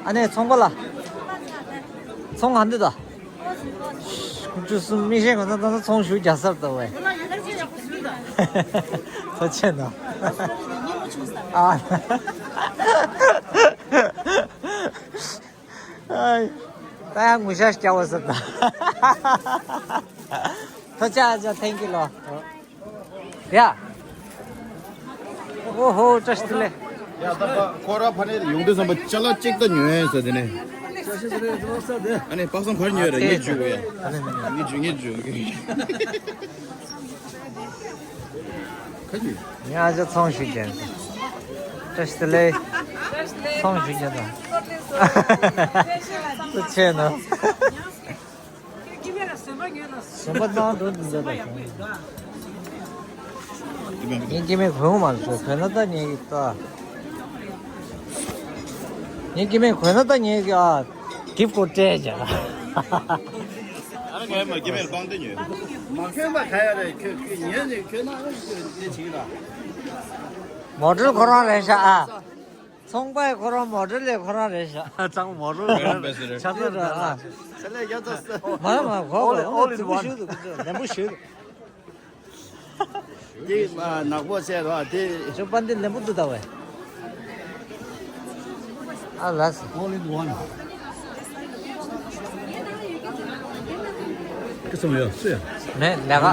ཨ་ནེ་ཚོང་པ་ལ། ཚོང་ག་འདི་ད། ཁོང་ཚོ་གསུམ་མིག་ཤེལ་གོན་ཚང་ཚང་ཚོང་ཞུ་རྒྱག་སར་ད་བས། ཐུགས་རྗེ་གནང་། ཨ། ཨའི། ད་ཡང་ངུ་ཤ་སྐྱ་བ་ཟེར་ད། ཐུགས་རྗེ་ཆེ། Thank you ལོ། ཡ། ཨོ་ཧོ། བཀྲ་ཤིས་བདེ་ལེགས། ཡ་ད་པ་ཁོ་ར་ཕ་ནས་ཡོང་དུས་ཙམ་པ་ཅ་ལག་གཅིག་ད་ཉོས་ཡིན་ཟེར་དེ་ནས། ཨ་ནི་པ་སངས་ག་རེ་ཉོས་རེད། ངས་འཇུ་གི་ཡ། ངས་འཇུ་ངས་འཇུ་གི། ཁ་ཅིག་ངས་ཨ་ཅག་ཚོང་ཞུ་རྒྱུ། བཀྲ་ཤིས་བདེ་ལེགས། ཚོང་ཞུ་རྒྱུ་དང་། ཐུགས་རྗེ་གནང་། ཟོན་པ་བཏང་འགྲོ་འདི་འདྲ་དང་། ངས་སྐྱེ་དམན་གོན་མ་སོང་། གོན་ན་ད་ངས་ཀྱི་ལྟ། ངས་སྐྱེ་དམན་གོན་ན་ད་ངས་ཀྱི་ཨ། གིབ་ཀོ་སྤྲད་བྱ། ཨ་ནི་ངས་མ་སྐྱེ་དམན་ལ་པང་སྟེ་ཉོས། མ་གོན་པ་ག་ཡ་རེད། ཁྱོད་ཁྱོད་ཉན་ནས་གོན་ན་ཨ་ནི་ཁྱོད་དེ་བྱེད་ལ། མོ་ཊ་ཁོ་རང་རེད་ཤག་ཨ། ཚོང་པ་ཁོ་རང་མོ་ཊ་ལས་ཁོ་རང་རེད་ཤག་ཚང་མ་མོ་ཊ་ཁོ་རང་རེད། ཆ་ཚང་ར་ཨ། མ་མ་གོ་གོ་ལེམ་པོ་ཞུ་འདུག་ལེམ་པོ་ཞུ་འདུག་དེ་མ་ནག་པོ་བྱས་རོགས་དེ། ཅོ་པན་དེ་ལེམ་པོ་འདུག་ད་བས། ཨ་ལགས་སོ། All in one. ཀི་སོང་ཡོད་སུ་ཡ། མེད་ལས་ཀ།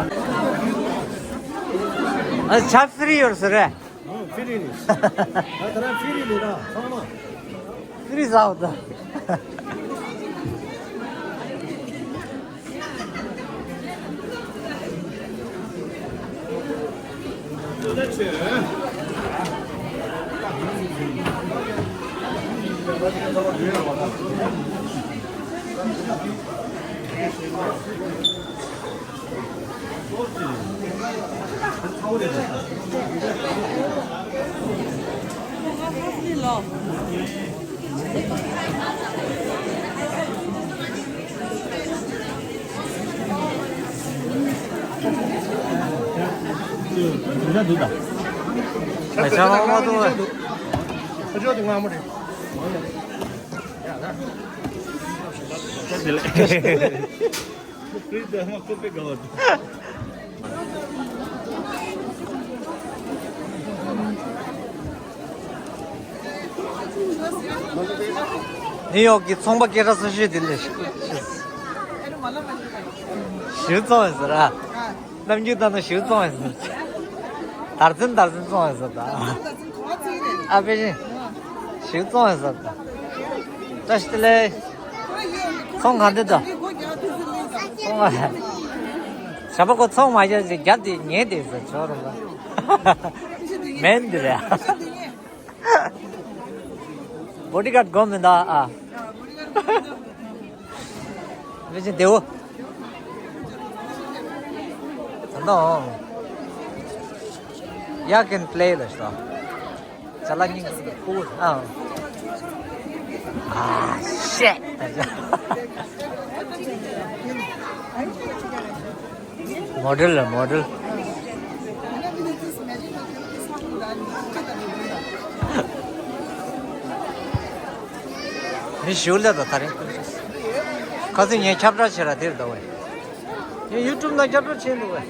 ཨ་ཆ་ཕི་རི་ཡོད་ཟེར་རེད། ཨོ་ཕི་རི་རེད། ད་ད་ར་ཕི་རི་རེད་ད་ཚང་མ། ཕི་རི་ཟ་འོ་ད། ནིའུ་ཡོག་གི་ཚོང་པ་སྐད་གྲགས་ཆེ་ཤོས་དེ་ལས། ཞིའུ་བཙོང་བས་ཟེར་ར། ནམ་རྒྱུན་ལྟར་ན་ཞིའུ་བཙོང་བས་ཟེར། དར་ཚོན་དར་ཚོན་བཙོང་བས་ཟེར་ད། ཨ་ཕེ་ཤིན། ཞིའུ་བཙོང་བས་ཟེར་ད། བཀྲ་ཤིས་བདེ་ལེགས། ཚོང་ག་འདི་ད། ཚོང་ག་ཞབས་པ་ཁོ་ཚོང་མ་རྒྱབ་ཅིག་རྒྱབ་དེ་ཉེས་དེ་ཟེར་ཆོག་རུང་ལ། མེན་འདི་རེད། བོ་ཌི་གཱཌ་དགོས་མིན་ད་ཨ། མི་ཆེན་དེའོ། ད་ནོ། ཡ་ཀན་པླེ་ལ་ཤོ། ཅ་ལག་སྙིང་ཁུ་ཨ། ཨ་ཤེ། མོ་ཌེལ་ལ་མོ་ཌེལ། མི་ཞུ་ལ་དང་ད་རིང་ཁ་སང་ངས་ཁྱབ་བསྒྲགས་བྱེད་ར་དེར་འདུག་བས། ངས་ཡུ་ཊུབ་ནང་ཁྱབ་བསྒྲགས་བྱས་འདུག་བས།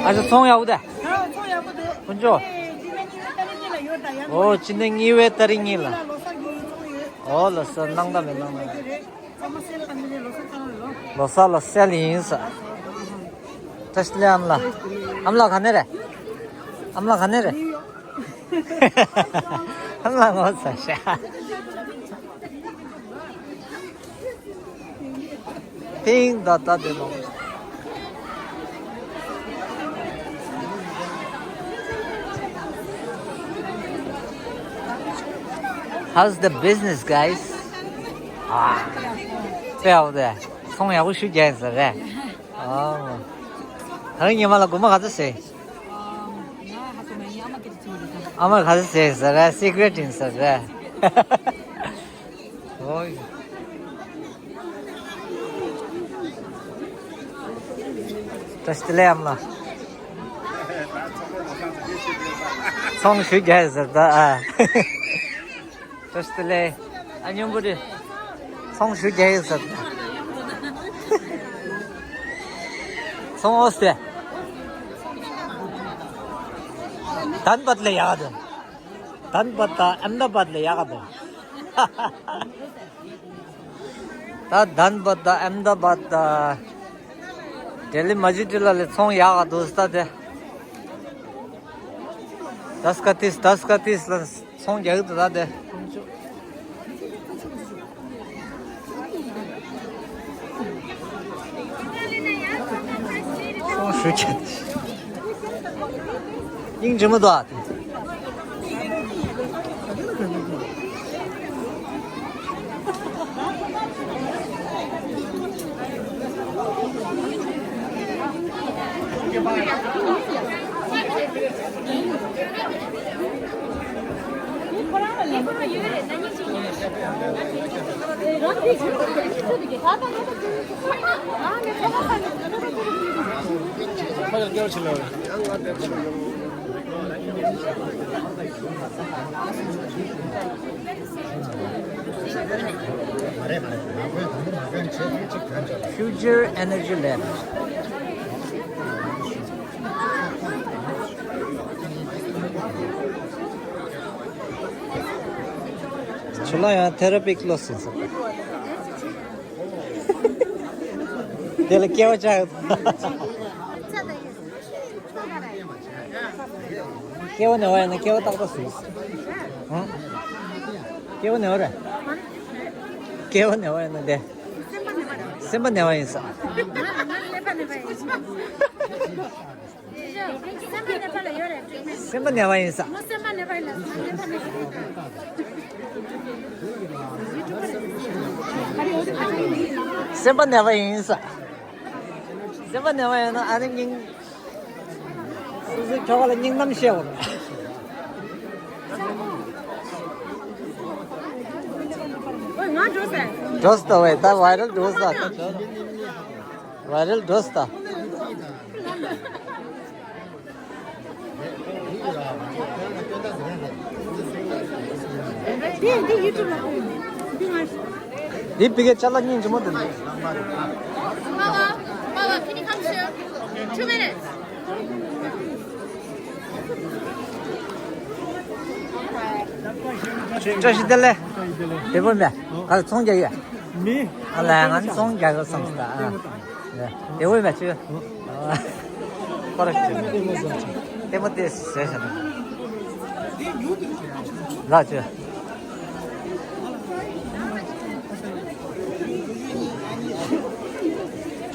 ཨ་ཅག་ཚོང་ཡག་པོ་དེ། ཨོ་ཕུན་ཚོགས། ཨོ་ཕྱི་ཟླ་གཉིས་པའི་ཏ་རིག་གཉིས་ལ། ཨོ་ལོ་སོ་སྣང་དག་མེད་སྣང་དག་མེད། ལོ་གསར་ལ་སེལ་ཡིན་ས། བཀྲ་ཤིས་བདེ་ལེགས་ཨ་མ་ལགས། ཨ་མ་ལགས་ག་ནས་རེད། ཨ་མ་ལགས་ག་ནས་རེད། ཨ་མ་ལགས་ངོ་ཚ་ཤག་ཕིང་ད་ད་དེ་ནོ། How's the business, guys? ཨ། དཔེ་ཡག་པོ་དེ། ཚོང་ཡག་པོ་ཞེ་པོ་རྒྱག་ཡིན་ས་རེད། ཨ། ད་རིང་ཉི་མ་ལ་སྒོར་མོ་ག་ཚོད་བྱིན། ཨ་མ་ག་ཚོད་བྱིན་ཟེར་ར། སི་ཀི་རེཊ་ཡིན་ཟེར་ར། ཨོ། བཀྲ་ཤིས་བདེ་ལེགས་ཨ་མ་ལགས། ཚོང་ཞེ་པོ་རྒྱག་ཡིན་ཟེར་ད་ཨ། བཀྲ་ཤིས་བདེ་ལེགས། ཨ་སྙོམས་པོ་དེ། ཚོང་ཞེ་པོ་རྒྱག་ཡིན་ཟེར་ད། ཚོང་ཨོ་སྟེ། དན་བད་ལ་ཡག་ག་དོ། དན་བད་དང་ཨ་མ་ད་བད་ལ་ཡག་ག་དོ། ད་དན་བད་དང་ཨ་མ་ད་བད་དང་། ལྡི་ལི་མ་ཇི་ཊི་ལ་ལས་ཚོང་ཡག་ག་འདུག་ས་དེ། དཱས་ཀ་ཏིས་དཱས་ཀ་ཏིས་ལ་ཚོང་རྒྱག་གི་འདུག་ད་དེ། ཚོང་ཞུ་ཆེ། སྙིང་རྗེ་མོ་འདུག་ཨ། Future Energy Lab. ཁྱོད་ལ་ཡང་ཐེ་ར་པི་ཀློག་ཟིན་སོང་། དེ་ལ་སྐྱེ་བ་ཆགས་ཡོད། སྐྱེ་བ་ནས་བ་ཡིན་ན་སྐྱེ་བ་རྟག་པར་ཟིན་སོང་། ཧུམ། སྐྱེ་བ་ནས་བ་རེད། སྐྱེ་བ་ནས་བ་ཡིན་ན་དེ། སེམས་པ་ནས་བ་ཡིན་ས། སེམས་པ་ནས་བ་ཡིན་ས། སེམས་པ་ནས་བ་ཡིན་ས། སེམས་པ་ནས་བ་ཡིན་ན་ཨ་ནི་སྙིང་། སོ་སོའི་ཁྱོ་ག་ལ་སྙིང་གཏམ་བཤད་བ། འགྲོ་སྟ་བས་ད་བའི་རལ་འགྲོ་ས་ད། བའི་རལ་འགྲོ་སྟ། འདི་འདི་ཡུ་ཊུབ་ལ་འདི་ང་། འདི་ཕ་གིའི་ཅ་ལག་སྙིང་རྗེ་མོ་འདི་འདུག Mama, Mama, can you come here? Two minutes. བཀྲ་ཤིས་བདེ་ལེགས། བདེ་པོ་མེད། ག་ལ་ཚོང་རྒྱག་ཡོད། མི། ཨ་ལས་ང་ཚོང་རྒྱག་གི་བསམ་སྟ། ཨ། བདེ་པོ་མེད་ཚུལ། ཁོ་ར་ཅི། ལྟད་མོ་དེ་ཟེར་བྱ་ན། ལགས་ཅི།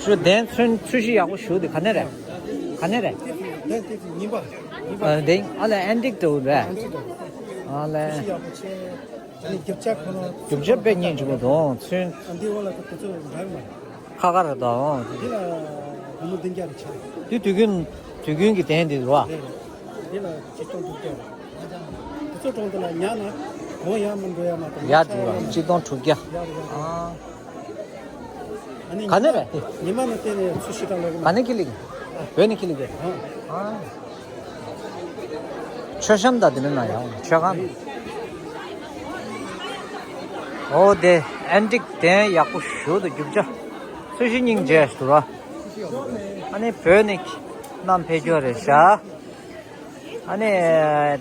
ཞུ་གདན་ཚོན་ཚོས་གཞི་ཡག་པོ་ཞུ་དེ་ག་ནས་རེད། ག་ནས་རེད། གདན་དེ་ཉིན་པ། ཨ་དེ་ཨ་ལས་ཨན་ཏིག་ཏུ་རེད། ཨན་ཏིག་ཏུ། ཨ་ལས། ཚོས་གཞི་ཡག་པོ་བྱས། ཨ་ནི་རྒྱབ་ཆ་ཁོ་ན། རྒྱབ་ཆ་དཔེ་སྙིང་རྗེ་པོ་འདུག་ཚོན། ཨ་འདི་འོག་ལ་ཁོ་དེ་ཚོ་འདྲ་མ། ཁ་ཁ་རེད་དོ། འདི་ལ་སྒོར་མོ་བདུན་བརྒྱ་རེ་ཆགས། འདི་དུས་རྒྱུན་དུས་རྒྱུན་གྱི་གདན་འདི་རེད་བ། རེད་རེད། འདི་ལ་ཆིག་སྟོང་དྲུག་བརྒྱ་རེད། དེ་ཚོ་གྲོང་དེ་ལ་ཉག་ན་གོང་ཡར་མི་འགྲོ་ཡ་མ་གཏོགས། ཡར་འགྲོ་ཡ་ཆིག་སྟོང་དྲུག་བརྒྱ། ཡར་རེད། ཨ། ཨ་ནི་ག་ནས་རེད། ཉི་མ་ནས་བལྟས་ནས་ཚོས་གཞི་གྲྭ་ལོག་གི་མ། ག་ནས་ཁྱེར་ལེ་གི། བོད་ནས་ཁྱེར་ལེ་གི། ཨ། མཆོད་བཤམས་དང་དེ་ནས་ན་ཡང་མཆོད་ཁང་། འོ་དེ་ཨན་ཏིག་གདན་ཡག་པོ་ཞུ་དུ་རྒྱུག་ཆ། ཚོས་གཞི་སྙིང་རྗེ་ཞུ་ར། ཨ་ནི་བོད་ནས་རྣམས་ཕེབས་རྒྱུ་རེད་ཤག་ཨ་ནི་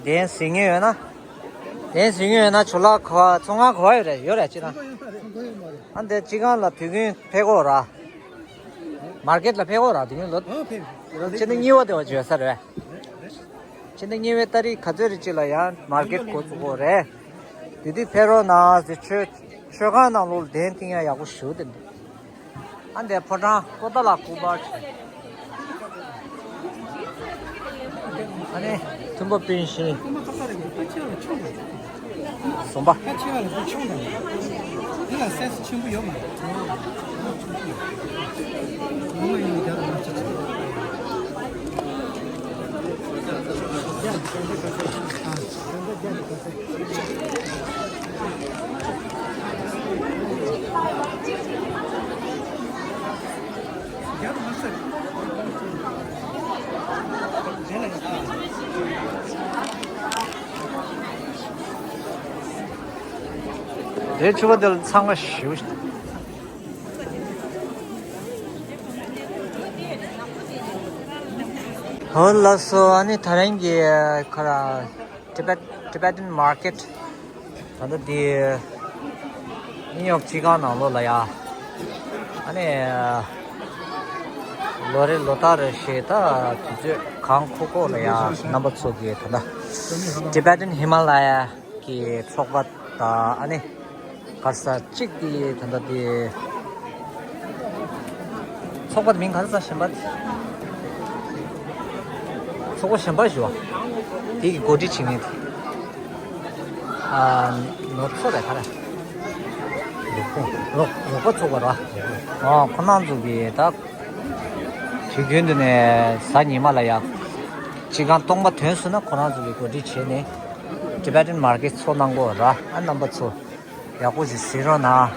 གདན་གཟིགས་མཁན་ཡོད་ན། གདན་གཟིགས་མཁན་ཡོད་ན་ཇོ་ལགས་ག་བ་ཚོང་ཁང་ག་བ་ཡོད་རེད། ཡོད་རེད་ཅི་ན། ཨ་འདི་སྤྱི་ཁང་ལ་དུས་རྒྱུན་ཕེབས་དགོས་ར། མར་ཀེཊ་ལ་ཕེབས་དགོས་ར་དུས་རྒྱུན་ལོ། ཨ་ཕེབས། ཕྱི་ཟླ་གཉིས་པ་དེ་བ་བརྗོད་ས་རེད། ཕྱི་ཟླ་གཉིས་པའི་ཏ་རིག་ག་ཚོད་རེ་གཅིག་ལ་ཡང་མར་ཀེཊ་འགོ་བཙུགས་དགོས་རེད། དེ་དུས་ཕེབས་རོགས་གནང་ཟེར། མཆོད་མཆོད་ཁང་ནང་ལོགས་ལ་གདན་བཏིང་ཡ་ཡག་པོ་ཞུ་དེ་འདུག་ཨ་འདས་ཕོ་བྲང་ཀོ་ཏ་ལ་སྐུ་པར། ཨ་ནི་མཐུན་པ་སྤུན་བཞི། གཟུངས་པ། ཁ་ཆེ་བ་ལ་ཆུང་དང་། འདི་ལ་སའི་ཆེན་པོ་ཡོད་མ་རེད། དེ་ཕྱུ་པ་དེ་ལ་འཚང་ཁ་ཞེ་པོ་ཞིག་འོ་ལགས་སོ། ཨ་ནི་ད་རིང་གི་ཁ་ར། Tibet Tibetan Market། ད་ལྟ་འདི་ནིའུ་ཡོག་སྤྱི་ཁང་ནང་ལོགས་ལ་ཡ། ཨ་ནི་ལོ་རེ་ལོ་ལྟར་རེ་བཞིན་ད་དུས་ཚོད་གང་ཁོ་ཁོ་ལ་ཡ་རྣམ་པ་ཚོ་གི་ད་ལྟ་Tibetan Himalaya གི་ཚོགས་པ་དང་ཨ་ནི། ག་ས་གཅིག་དེ་ད་ལྟ་དེ། ཚོགས་པ་དེ་མིང་ག་ས་གཞན་པ། ཚོགས་པ་གཞན་པ་ཞུ་བ། དེ་གི་འགོ་ཁྲིད་བྱེད་མཁན་དེ། ཨ། ནོར་ཚོ་རེད་ག་རེ། རོགས་པ། རོགས་རོགས་པ་ཚོགས་པ་རེད་བ། ཨོ་ཁོ་རང་ཚོ་གི་ད། དུས་རྒྱུན་དུ་ནས་གཟའ་ཉི་མ་ལ་ཡ། སྤྱི་ཁང་སྟོང་པ་ཐོན་སོང་ན་ཁོ་རང་ཚོ་གི་འགོ་ཁྲིད་བྱས་ནས། Tibetan Market ཚོགས་གནང་གོ་ར་ཨ་རྣམ་པ་ཚོ། ཡག་པོ་ཞིག་གཟིགས་རོགས་གནང་།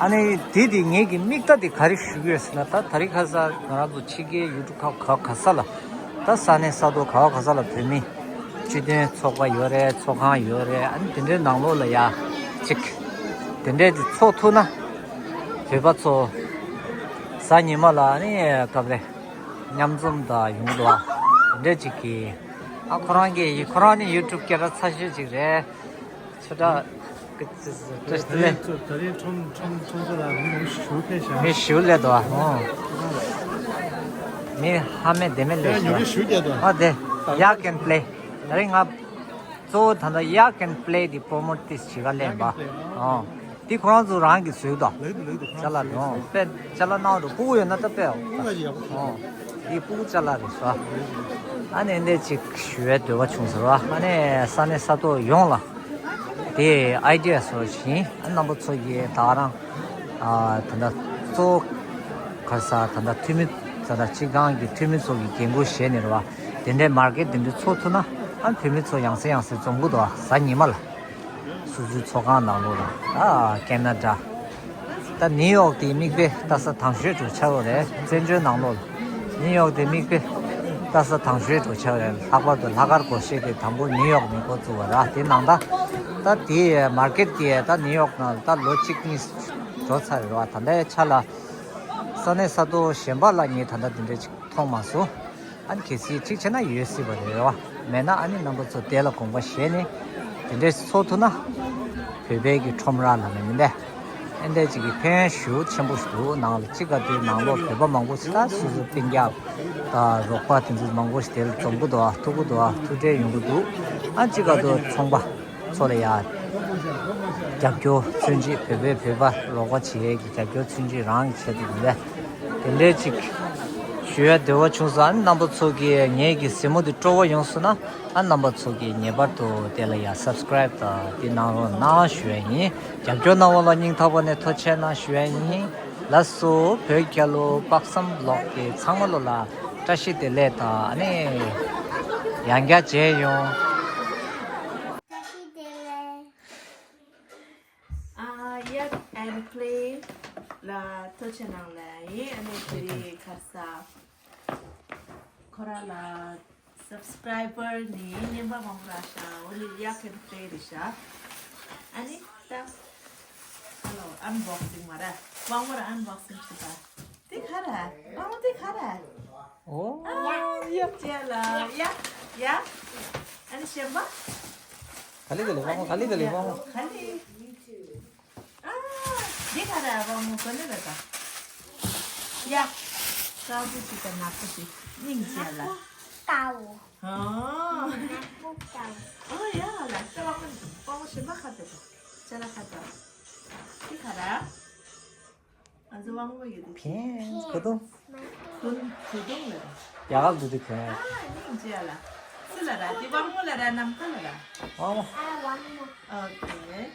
ཨ་ནི་དེ་དེ་ངེད་ཀྱི་མིག་ལྟ་དེ་ག་རེ་ཞུ་གི་ཡོད་ཟེར་ན། ད་དེ་རིང་ཁ་སང་ང་རང་ཚོ་ཕྱི་རྒྱལ་ཡུལ་གྲུ་ཁག་ག་ག་ས་ལ། ད་ས་གནས་ས་ཐོག་ག་བ་ག་ས་ལ་བོད་མི་སྤྱི་མཐུན་ཚོགས་པ་ཡོད་རེད། ཚོགས་ཁང་ཡོད་རེད། ཨ་ནི་དེ་འདྲའི་ནང་ལོགས་ལ་ཡ་གཅིག་དེ་འདྲའི་དེ་ཚོགས་ཐུབ་ན། བོད་པ་ཚོ་གཟའ་ཉི་མ་ལ་ཨ་ནི་སྐབས་རེ་མཉམ་འཛོམས་དང་ཡོང་འདུག་ཨ། དེ་འདྲའི་གཅིག་གིས། ཨ་ཁོ་རང་གིས་ཁོ་རང་ནི་ཡུ་ཊུབ་སྐད་གྲགས་ཚ་ཤོས་གཅིག་རེད། ཆོས་གྲགས། ད་ད་རིང་ཚོ་ད་རིང་ཁྲོམ་ཁྲོམ་ཁྲོམ་ཚོ་ལ་མི་ཉུང་ཤུགས་ཕེབས་ཤག་མི་ཞུ་ལས་དོ། ཨོ། མི་ཧ་མེད་དེ་མེད་ལས་ཡ་ཉུང་ཤུགས་བསྐྱལ་དོ། ཨ་དེ། Yeah, can play. ད་རིང་ང་ གཙོ་བོ་ད་ལྟ་གཡག་གན་པ་ལེ་དེ་པོ་རོ་མོཊ་ཏིས་བྱེད་ག་ལེན་པ། ཨོ། དེ་ཁོ་རང་ཚོ་རང་གིས་བཟོས་དོ། ཅ་ལག་དེ་ཨོ་དཔེ་ཅ་ལག་ནང་དུ་སྤུ་གུ་ཡོད་ན་ད་དཔེ་ཨོ། དེ་སྤུ་གུ་ཅ་ལག་རེད་ཟེར། ཨ་ནི་འདི་ཅིག་ཞུ་བའི་འདོད་པ་བྱུང་ཟེར་བ། ཨ་ནི་ས་གནས་ས་ཐོག་ཡོངས་ལ་དེ་ཨའི་ཌི་ཡ་བཟོ་བཞིན། ཨ་རྣམ་པ་ཚོ་གིས་ད་རང་ཨ་ད་ལྟ་གཙོ་བོ་ག་རེ་ཟེར། ད་ལྟ་འཐུས་མི་ད་ལྟ་སྤྱི་ཁང་གི་འཐུས་མི་ཚོ་གི་འགན་ཁུར་བཞེས་ནས་རེད་བ། དེ་འདྲའི་མར་ཀེཊ་དེ་འདྲ་ཚོགས་ཐུབ་ན། ཨ་བོད་མི་ཚོ་ཡང་སེ་ཡང་སེ་འཛོམས་གི་འདུག་བ། གཟའ་ཉི་མ་ལ་སོ་སོའི་ཚོགས་ཁང་ནང་ལོགས་ལ། ཨ་ཀེ་ན་ཌ། ད་ནིའུ་ཡོག་དེ་མིག་དཔེ་ལྟ་ས་དང་ཤོས་འགྲོ་ཆགས་ཡོད་རེད། བཙན་བྱོལ་ནང་ལོགས་ལ་ནིའུ་ཡོག་དེ་མིག་དཔེ་ལྟ་ས་དང་ཤོས་འགྲོ་ཆགས་ཡོད་རེད། ལྷག་པར་དུ་ལྷག་དཀར་སྒོར་གཞས་དེ་དང་པོ་ནིའུ་ཡོག་ནས་འགོ་བཙུགས་པ་ར། དེ་ནང་ད་ད་དེ་མར་ཀེཊ་དེ་ད་ནིའུ་ཡོག་ནང་ད་ལོ་གཅིག་གཉིས་འགྲོ་ཚར་རེད་བ། ད་ལྟའི་ཆ་ལ་ས་གནས་ས་ཐོག་གཞན་པ་ལ་ངས་ད་ལྟ་དེ་འདྲ་ཅིག་མཐོང་མ་སོང་། ཨ་ནི་གལ་སྲིད་འགྲིག་བྱས་ན་ཡོད་སྲིད་པ་རེད་བ། མེད་ན་ཨ་ནི་རྣམ་པ་ཚོ་དེ་ལ་དགོངས་པ་བཞེས་ནས་དེ་འདྲས་ཚོགས་ཐུབ་ན་བོད་པའི་གི་ཁྲོམ་ར་ལ་ནི་མི་འདས་ཨེ་འདྲས་ཅིག་གི་ཕན་ཡོན་ཞེ་པོ་ཆེན་པོ་ཞིག་འདུག། ནང་ལ་གཅིག་ག་དུས་ནང་ལོགས་བོད་པ་མང་པོ་ཞིག་ད་སོ་སོ་སྤུན་ཀྱག་ད་རོགས་པ་དེ་ཚོ་མང་པོ་ཞིག་དེ་ལ་འཛོམས་གི་འདུག། ཨ་ཐུག་གི་འདུག། ཨ་ཐུག་འཕྲད་ཡོང་གི་འདུག། ཨ་གཅིག་ག་དུས་ཚོང་པ་ཚོ་ལ་ཡ་རྒྱབ་སྐྱོར་མཚོན་ཆེད། བོད་པས་བོད་པ་རོགས་པ་བྱེད་ཡས་ཀྱི་རྒྱབ་སྐྱོར་མཚོན་ཆེད་རང་གི་ཆེད་དུ་ཡིན་པས། དེ་འདྲའི་ཅིག་ཞུ་ཡ་འདོད་པ་བྱུང་སོང་། ཨ་ནི་རྣམ་པ་ཚོ་གིས་ངེད་ཀྱི་གཟིགས་མོ་འདི་སྤྲོ་བོ་ཡོང་སོང་ན། ཨ་རྣམ་པ་ཚོ་གིས་ངེས་པར་དུ་དེ་ལ་ཡ་སབ་སི་ཀ་རའིབ་དང་དེ་གནང་རོགས་གནང་ཞུ་ཡ་ཡིན། རྒྱབ་སྐྱོར་གནང་བ་ལ་སྙིང་ཐག་པ་ནས་ཐུགས་རྗེ་གནང་ཞུ་ཡ་ཡིན། ལགས་སོ། བོད་རྒྱལ་ལོ། དཔག་བསམ་ལོག་གི་ཚང་མ་ལོ་ལ་བཀྲ་ཤིས་བདེ་ལེགས་དང་། ཨ་ནི་ཡང་བསྐྱར་མཇལ་ཡོང་། བཀྲ་ཤིས་བདེ་ལེགས། ཨ་གཡག་ཨེན་པ་ལེ་ལ་ཐུགས་རྗེ་གནང་ལ་ཡིན། ཨ་ནི་དེ་རིང་ཁ་སང་ཁོ་རང་ལ་སབ་སི་ཀ་རའི་བར་ནི་རྔན་པ་མང་པོ་རག་ཤག། འོ་ནི་གཡག་ཨེན་པ་ལེ་རེད་ཤག། ཨ་ནི་ད་ཧ་ལོ་ཨན་བོག་སིང་མ་ར། དབང་མོར་ཨན་བོག་སིང་བྱེད་པ། དེ་ག་ར། དབང་མོ་དེ་ག་ར། ཨོ། ཨ་ཡ། ཅེ་ལ་ཡ་ཡ། ཨ་ནི་གཞན་པ། ག་ལེ་ག་ལེ་དབང་མོ། ག་ལེ་ག་ལེ་དབང་མོ། ག་ལེ། ཨ། འདི་ག་ར་དབང་མོ་ག་ནི་ར་ད། ཡ། དཀར་པོ་ཅིག་དང་ནག་པོ་ཅིག་སྙིང་རྗེ་ལ། དཀར་པོ། ཨ། ནག་པོ་དཀར་པོ། ཨ་ཡ་ལ་ད་དབང་མོ་དབང་མོ་གཞན་པ་ག་དེ་ད། ཅ་ལག་ག་ད། འདི་ག་ར། ང་ཚོ་དབང་མོ་ཡོད་དེ། ཕན་གོ་དུང་། གོ་གོ་དུང་ལ་ར། ཡག་ག་འདུག་དེ་གོན། ཨ་སྙིང་རྗེ་ལ། སུ་ལ་ར། དེ་དབང་མོ་ལ་ར་ནམ་མཁའ་ལ་ར། དབང་མོ། ཨ་དབང་མོ། ཨོ་ཁེ།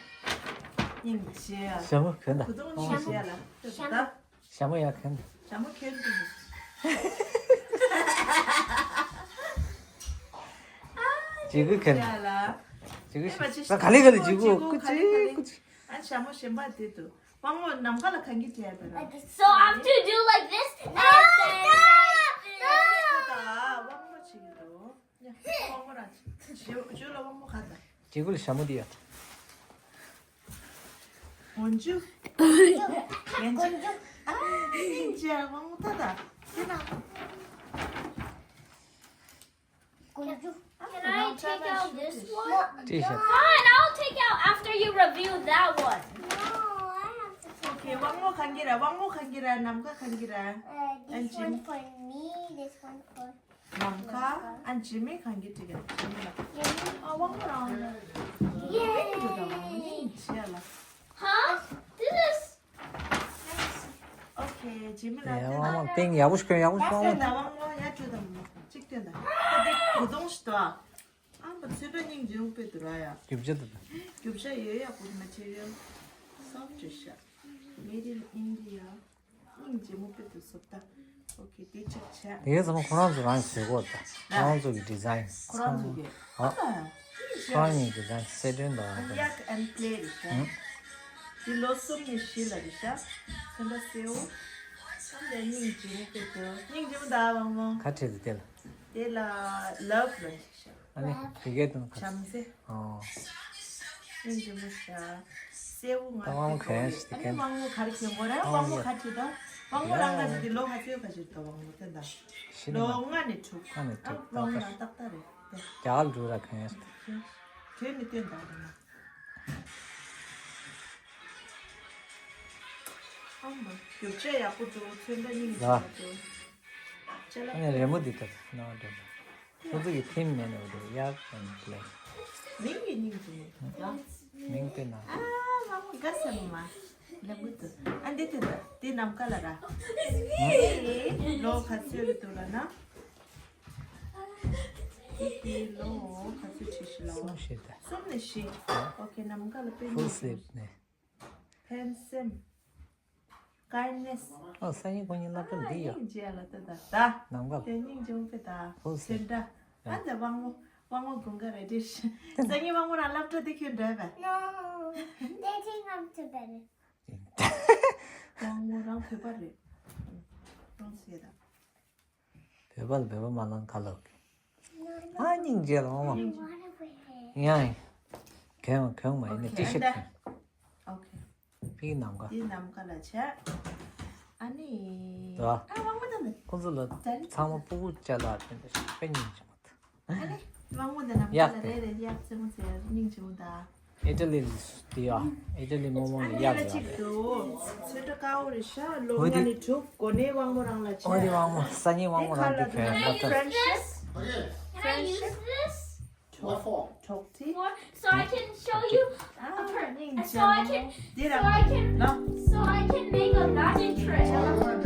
སྙིང་རྗེ། ཞྭ་མོ་གོན་ད། གོ་དུང་སྙིང་རྗེ་ལ། ཞྭ་མོ། ཞྭ་མོ་ཡག་གོན་ད། ཞྭ་མོ་གོན་ད། ཇི་གུ་གོན་ད། ཇི་གུ། ཨེ་མ་ཅི། ད་ག་ལེ་ག་ལེ་ཇི་གུ། ཇི་གུ་ཀུ་ཅི་ག་ལེ་ག་ལེ། ཀུ་ཅི། ཨ་ཞྭ་མོ་གཞན་པ་དེ་འདུག། དབང་མོ་ནམ་མཁའ་ལ་གང་གི་བྲིས་པ་རེད། So I have to do like this and then དབང་མོ་བྱེད་ཀྱི་འདུག། དབང་མོ་རང་བྱེད། ཇོ་ལ་དབང་མོ་ག་ད། ཇི་གུ་ལ་ཞྭ་མོ་འདི་ཡ། འོན་ཇུ། འོན་ཇུ། ཨ་ཡིན་ཅེ་དབང་མོ་ད་ད། དེ་ན། Can I take out this one? T-shirt. Fine, I'll take out after you review that one. Okay, དབང་མོ་གང་གི་ར། དབང་མོ་གང་གི་ར། ནམ་མཁའ་གང་གི་ར། Uh, this one for me, this one for ནམ་མཁའ། ཨ་ཇི་མི་གང་གི་ཏི་ག་ཇི་མི་ལ། ཨ་དབང་མོ་རང་ལ། ཡེ། ཡེ་ཇི་ལ། Huh? This is Okay, ཇི་མི་ལ། ཡ་དབང་མོ་སྟེང་ཡག་པོ་ཞིག་གོན། ཡག་པོ་ཞིག་གོན། དབང་མོ་དབང་མོ་ཡ་ཅུ་དང་མོ་གཅིག་སྟོན་དང་། ཁ་དེ་གོ་དུང་ཞིག་ཏུ། ཨ་མ་ཚོད་པ་སྙིང་རྗེ་མོ་དཔེ་འདུག་ར་ཡ། རྒྱུ་ཆ་དེ་དང་། རྒྱུ་ཆ་ཡོད་ཡ། good material, soft ཤ། Made in India. སྙིང་རྗེ་མོ་དཔེ་འདུག་བཟོ་ལྟ། Okay, དེ་གཅིག་བྱས། དེ་ཚང་མ་ཁོ་རང་ཚོ་རང་བཟོས་གོ་ད། ཁོ་རང་ཚོ་གི་ཌི་ཛའིན། ཁོ་རང་ཚོ་གི། ཨ། ཨ་ཁོ་རང་གཉིས་ཀྱི་ཌི་ཛའིན་གསལ་སྒྲོན་དང་། གཡག་ཨེན་པ་ལེ་རེད་ཤག། དེ་ལོ་གསུམ་ནས་བཞི་ལ་རེད་ཤག། ཚོན་ཁྲ་སེར་པོ། ཨ་ལས་སྙིང་རྗེ་མོ་དཔེ་འདུག། སྙིང་རྗེ་མོ་ད་དབང་མོ། ག་བྲིས་འདུག་དེ་ལ། དེ་ལ་love ལ་རེད་ཤག། ཨ་ནི་ཡི་གེ་དང་ཁ། བྱམས་བརྩེ། ཨོ། སྙིང་རྗེ་མོ་ཤ། སེར་པོ་ང་ད་དབང་མོ་ག་རེ་ཞིག་གི་ཨ་ནི་དབང་མོ་ག་རེ་གྱོན་གོ་ར། དབང་མོ་ག་བྲིས་དང་། དབང་མོ་རང་ག་ཅིག་དེ་ལོ་ག་ཚོད་ག་ཅིག་དང་། དབང་མོ་དེ་དང་། ལོ་ལྔ་ནས་དྲུག། ལྔ་ནས་དྲུག། དབང་མོ་རང་ཏག་ཏག་རེད། རྒྱ་གར་འགྲོ་ར་གྱོན་ཡ། གྱོན་མི་སྟོན་དང་། ཨ་མ་རྒྱུ་ཆ་ཡག་པོ་འདུག། ཚོན་ཁྲ་སྙིང་རྗེ་མོ་འདུག། ཅ་ལག་ཨ་ནི་རི་མོ་འདི་ལྟ་ན་འདྲ། ཁོ་ཚོ་གི་ཐིམ་མེད་ནོ་རེད། གཡག་ཨེན་པ་ལེ། མིང་གི་སྙིང་རྗེ་མོ། མིང་དེ་ན། ཨ་མ་མོ་དགའ་ས་མ། ལབ་གི་འདུག་ཨ་འདི་དེ་འདྲ་དེ་ནམ་མཁའ་ལ་ར། ལོ་ག་ཚོད་རེད་འདུག་ལབ་ན། དེ་དེ་ལོ་ག་ཚོད་ཆེ་ཤི་ལ། གསུམ་བཞི་དང་། གསུམ་ནས་བཞི། ཨོ་ཁེ། ནམ་མཁའ་ལ་དཔེ་ཕུལ་སླེབས་ནས། ཕན་སེམས། ཀའིན་ནེས། ཨོ་སང་ཉིན་ཁོང་གཉིས་སློབ་གྲྭ་འདི་ཡོད། སྙིང་རྗེ་ལ་ད་ད་ད། ནམ་མཁའ། དེ་སྙིང་རྗེ་མོ་དཔེ་ད། ཕུལ་སེ། སེ་འདྲ། ཨ་འདི་དབང་མོ། དབང་མོ་དགུན་ཁ་རེད་དེ། སང་ཉིན་དབང་མོ་རང་སློབ་གྲྭ་དེ་ཁྱོད་འགྲོ་བས། No, they think I'm too bad. དབང་མོ་རང་བོད་པ་རེད། རང་ཟེར་ད། བོད་པ་ལ་བོད་པ་མ་ལང་ཁ་ལོག་གི། ཨ་སྙིང་རྗེ་ལ་འོང་བ། ཡང་གོན་གོན་མ་ཡིན་ན་ཏི་ཤར་ཊི་གོན། ཨོ་ཁེ། ཕིག་ནམ་མཁའ། འདི་ནམ་མཁའ་ལ་བྱས། ཨ་ནི། ད། ཨ་དབང་མོ་ད་ནི། ཁོང་ཚོ་ལ་ད་ནི། ཚང་མ་སྤུ་གུ་བཅའ་ལ་དེ་འདྲ་ཞིག་དཔེ་སྙིང་རྗེ་མོ་ད། ཨ་ནི། དབང་མོ་འདི་ནམ་མཁའ་ལ་རེ་རེ་གཡག་རྩེད་མོ་རྩེ་སྙིང་རྗེ་མོ་ད། ཨི་ཊ་ལི་དེ་ཡ། ཨི་ཊ་ལི་རྨོ་མོ་ལ་གཡག་ཡ་ཅིག་ཡ། འདུག་ཚོན་ཁྲ་དཀར་པོ་རེད་ཤག་ལོ་ལྔ་ནས་དྲུག་འགོ་ནས་དབང་མོ་རང་ལ་བྱས། ཨོ་དེ་དབང་མོ། སང་ཉིན་དབང་མོ་རང་དེ་གོན་སློབ་གྲྭ། Friendship. Friendship. What for? ཐོག་ཐི། What? So I can show you. ཨ་སྙིང་རྗེ་མོ། འདི་རང་ལ། So I can make a magic trick.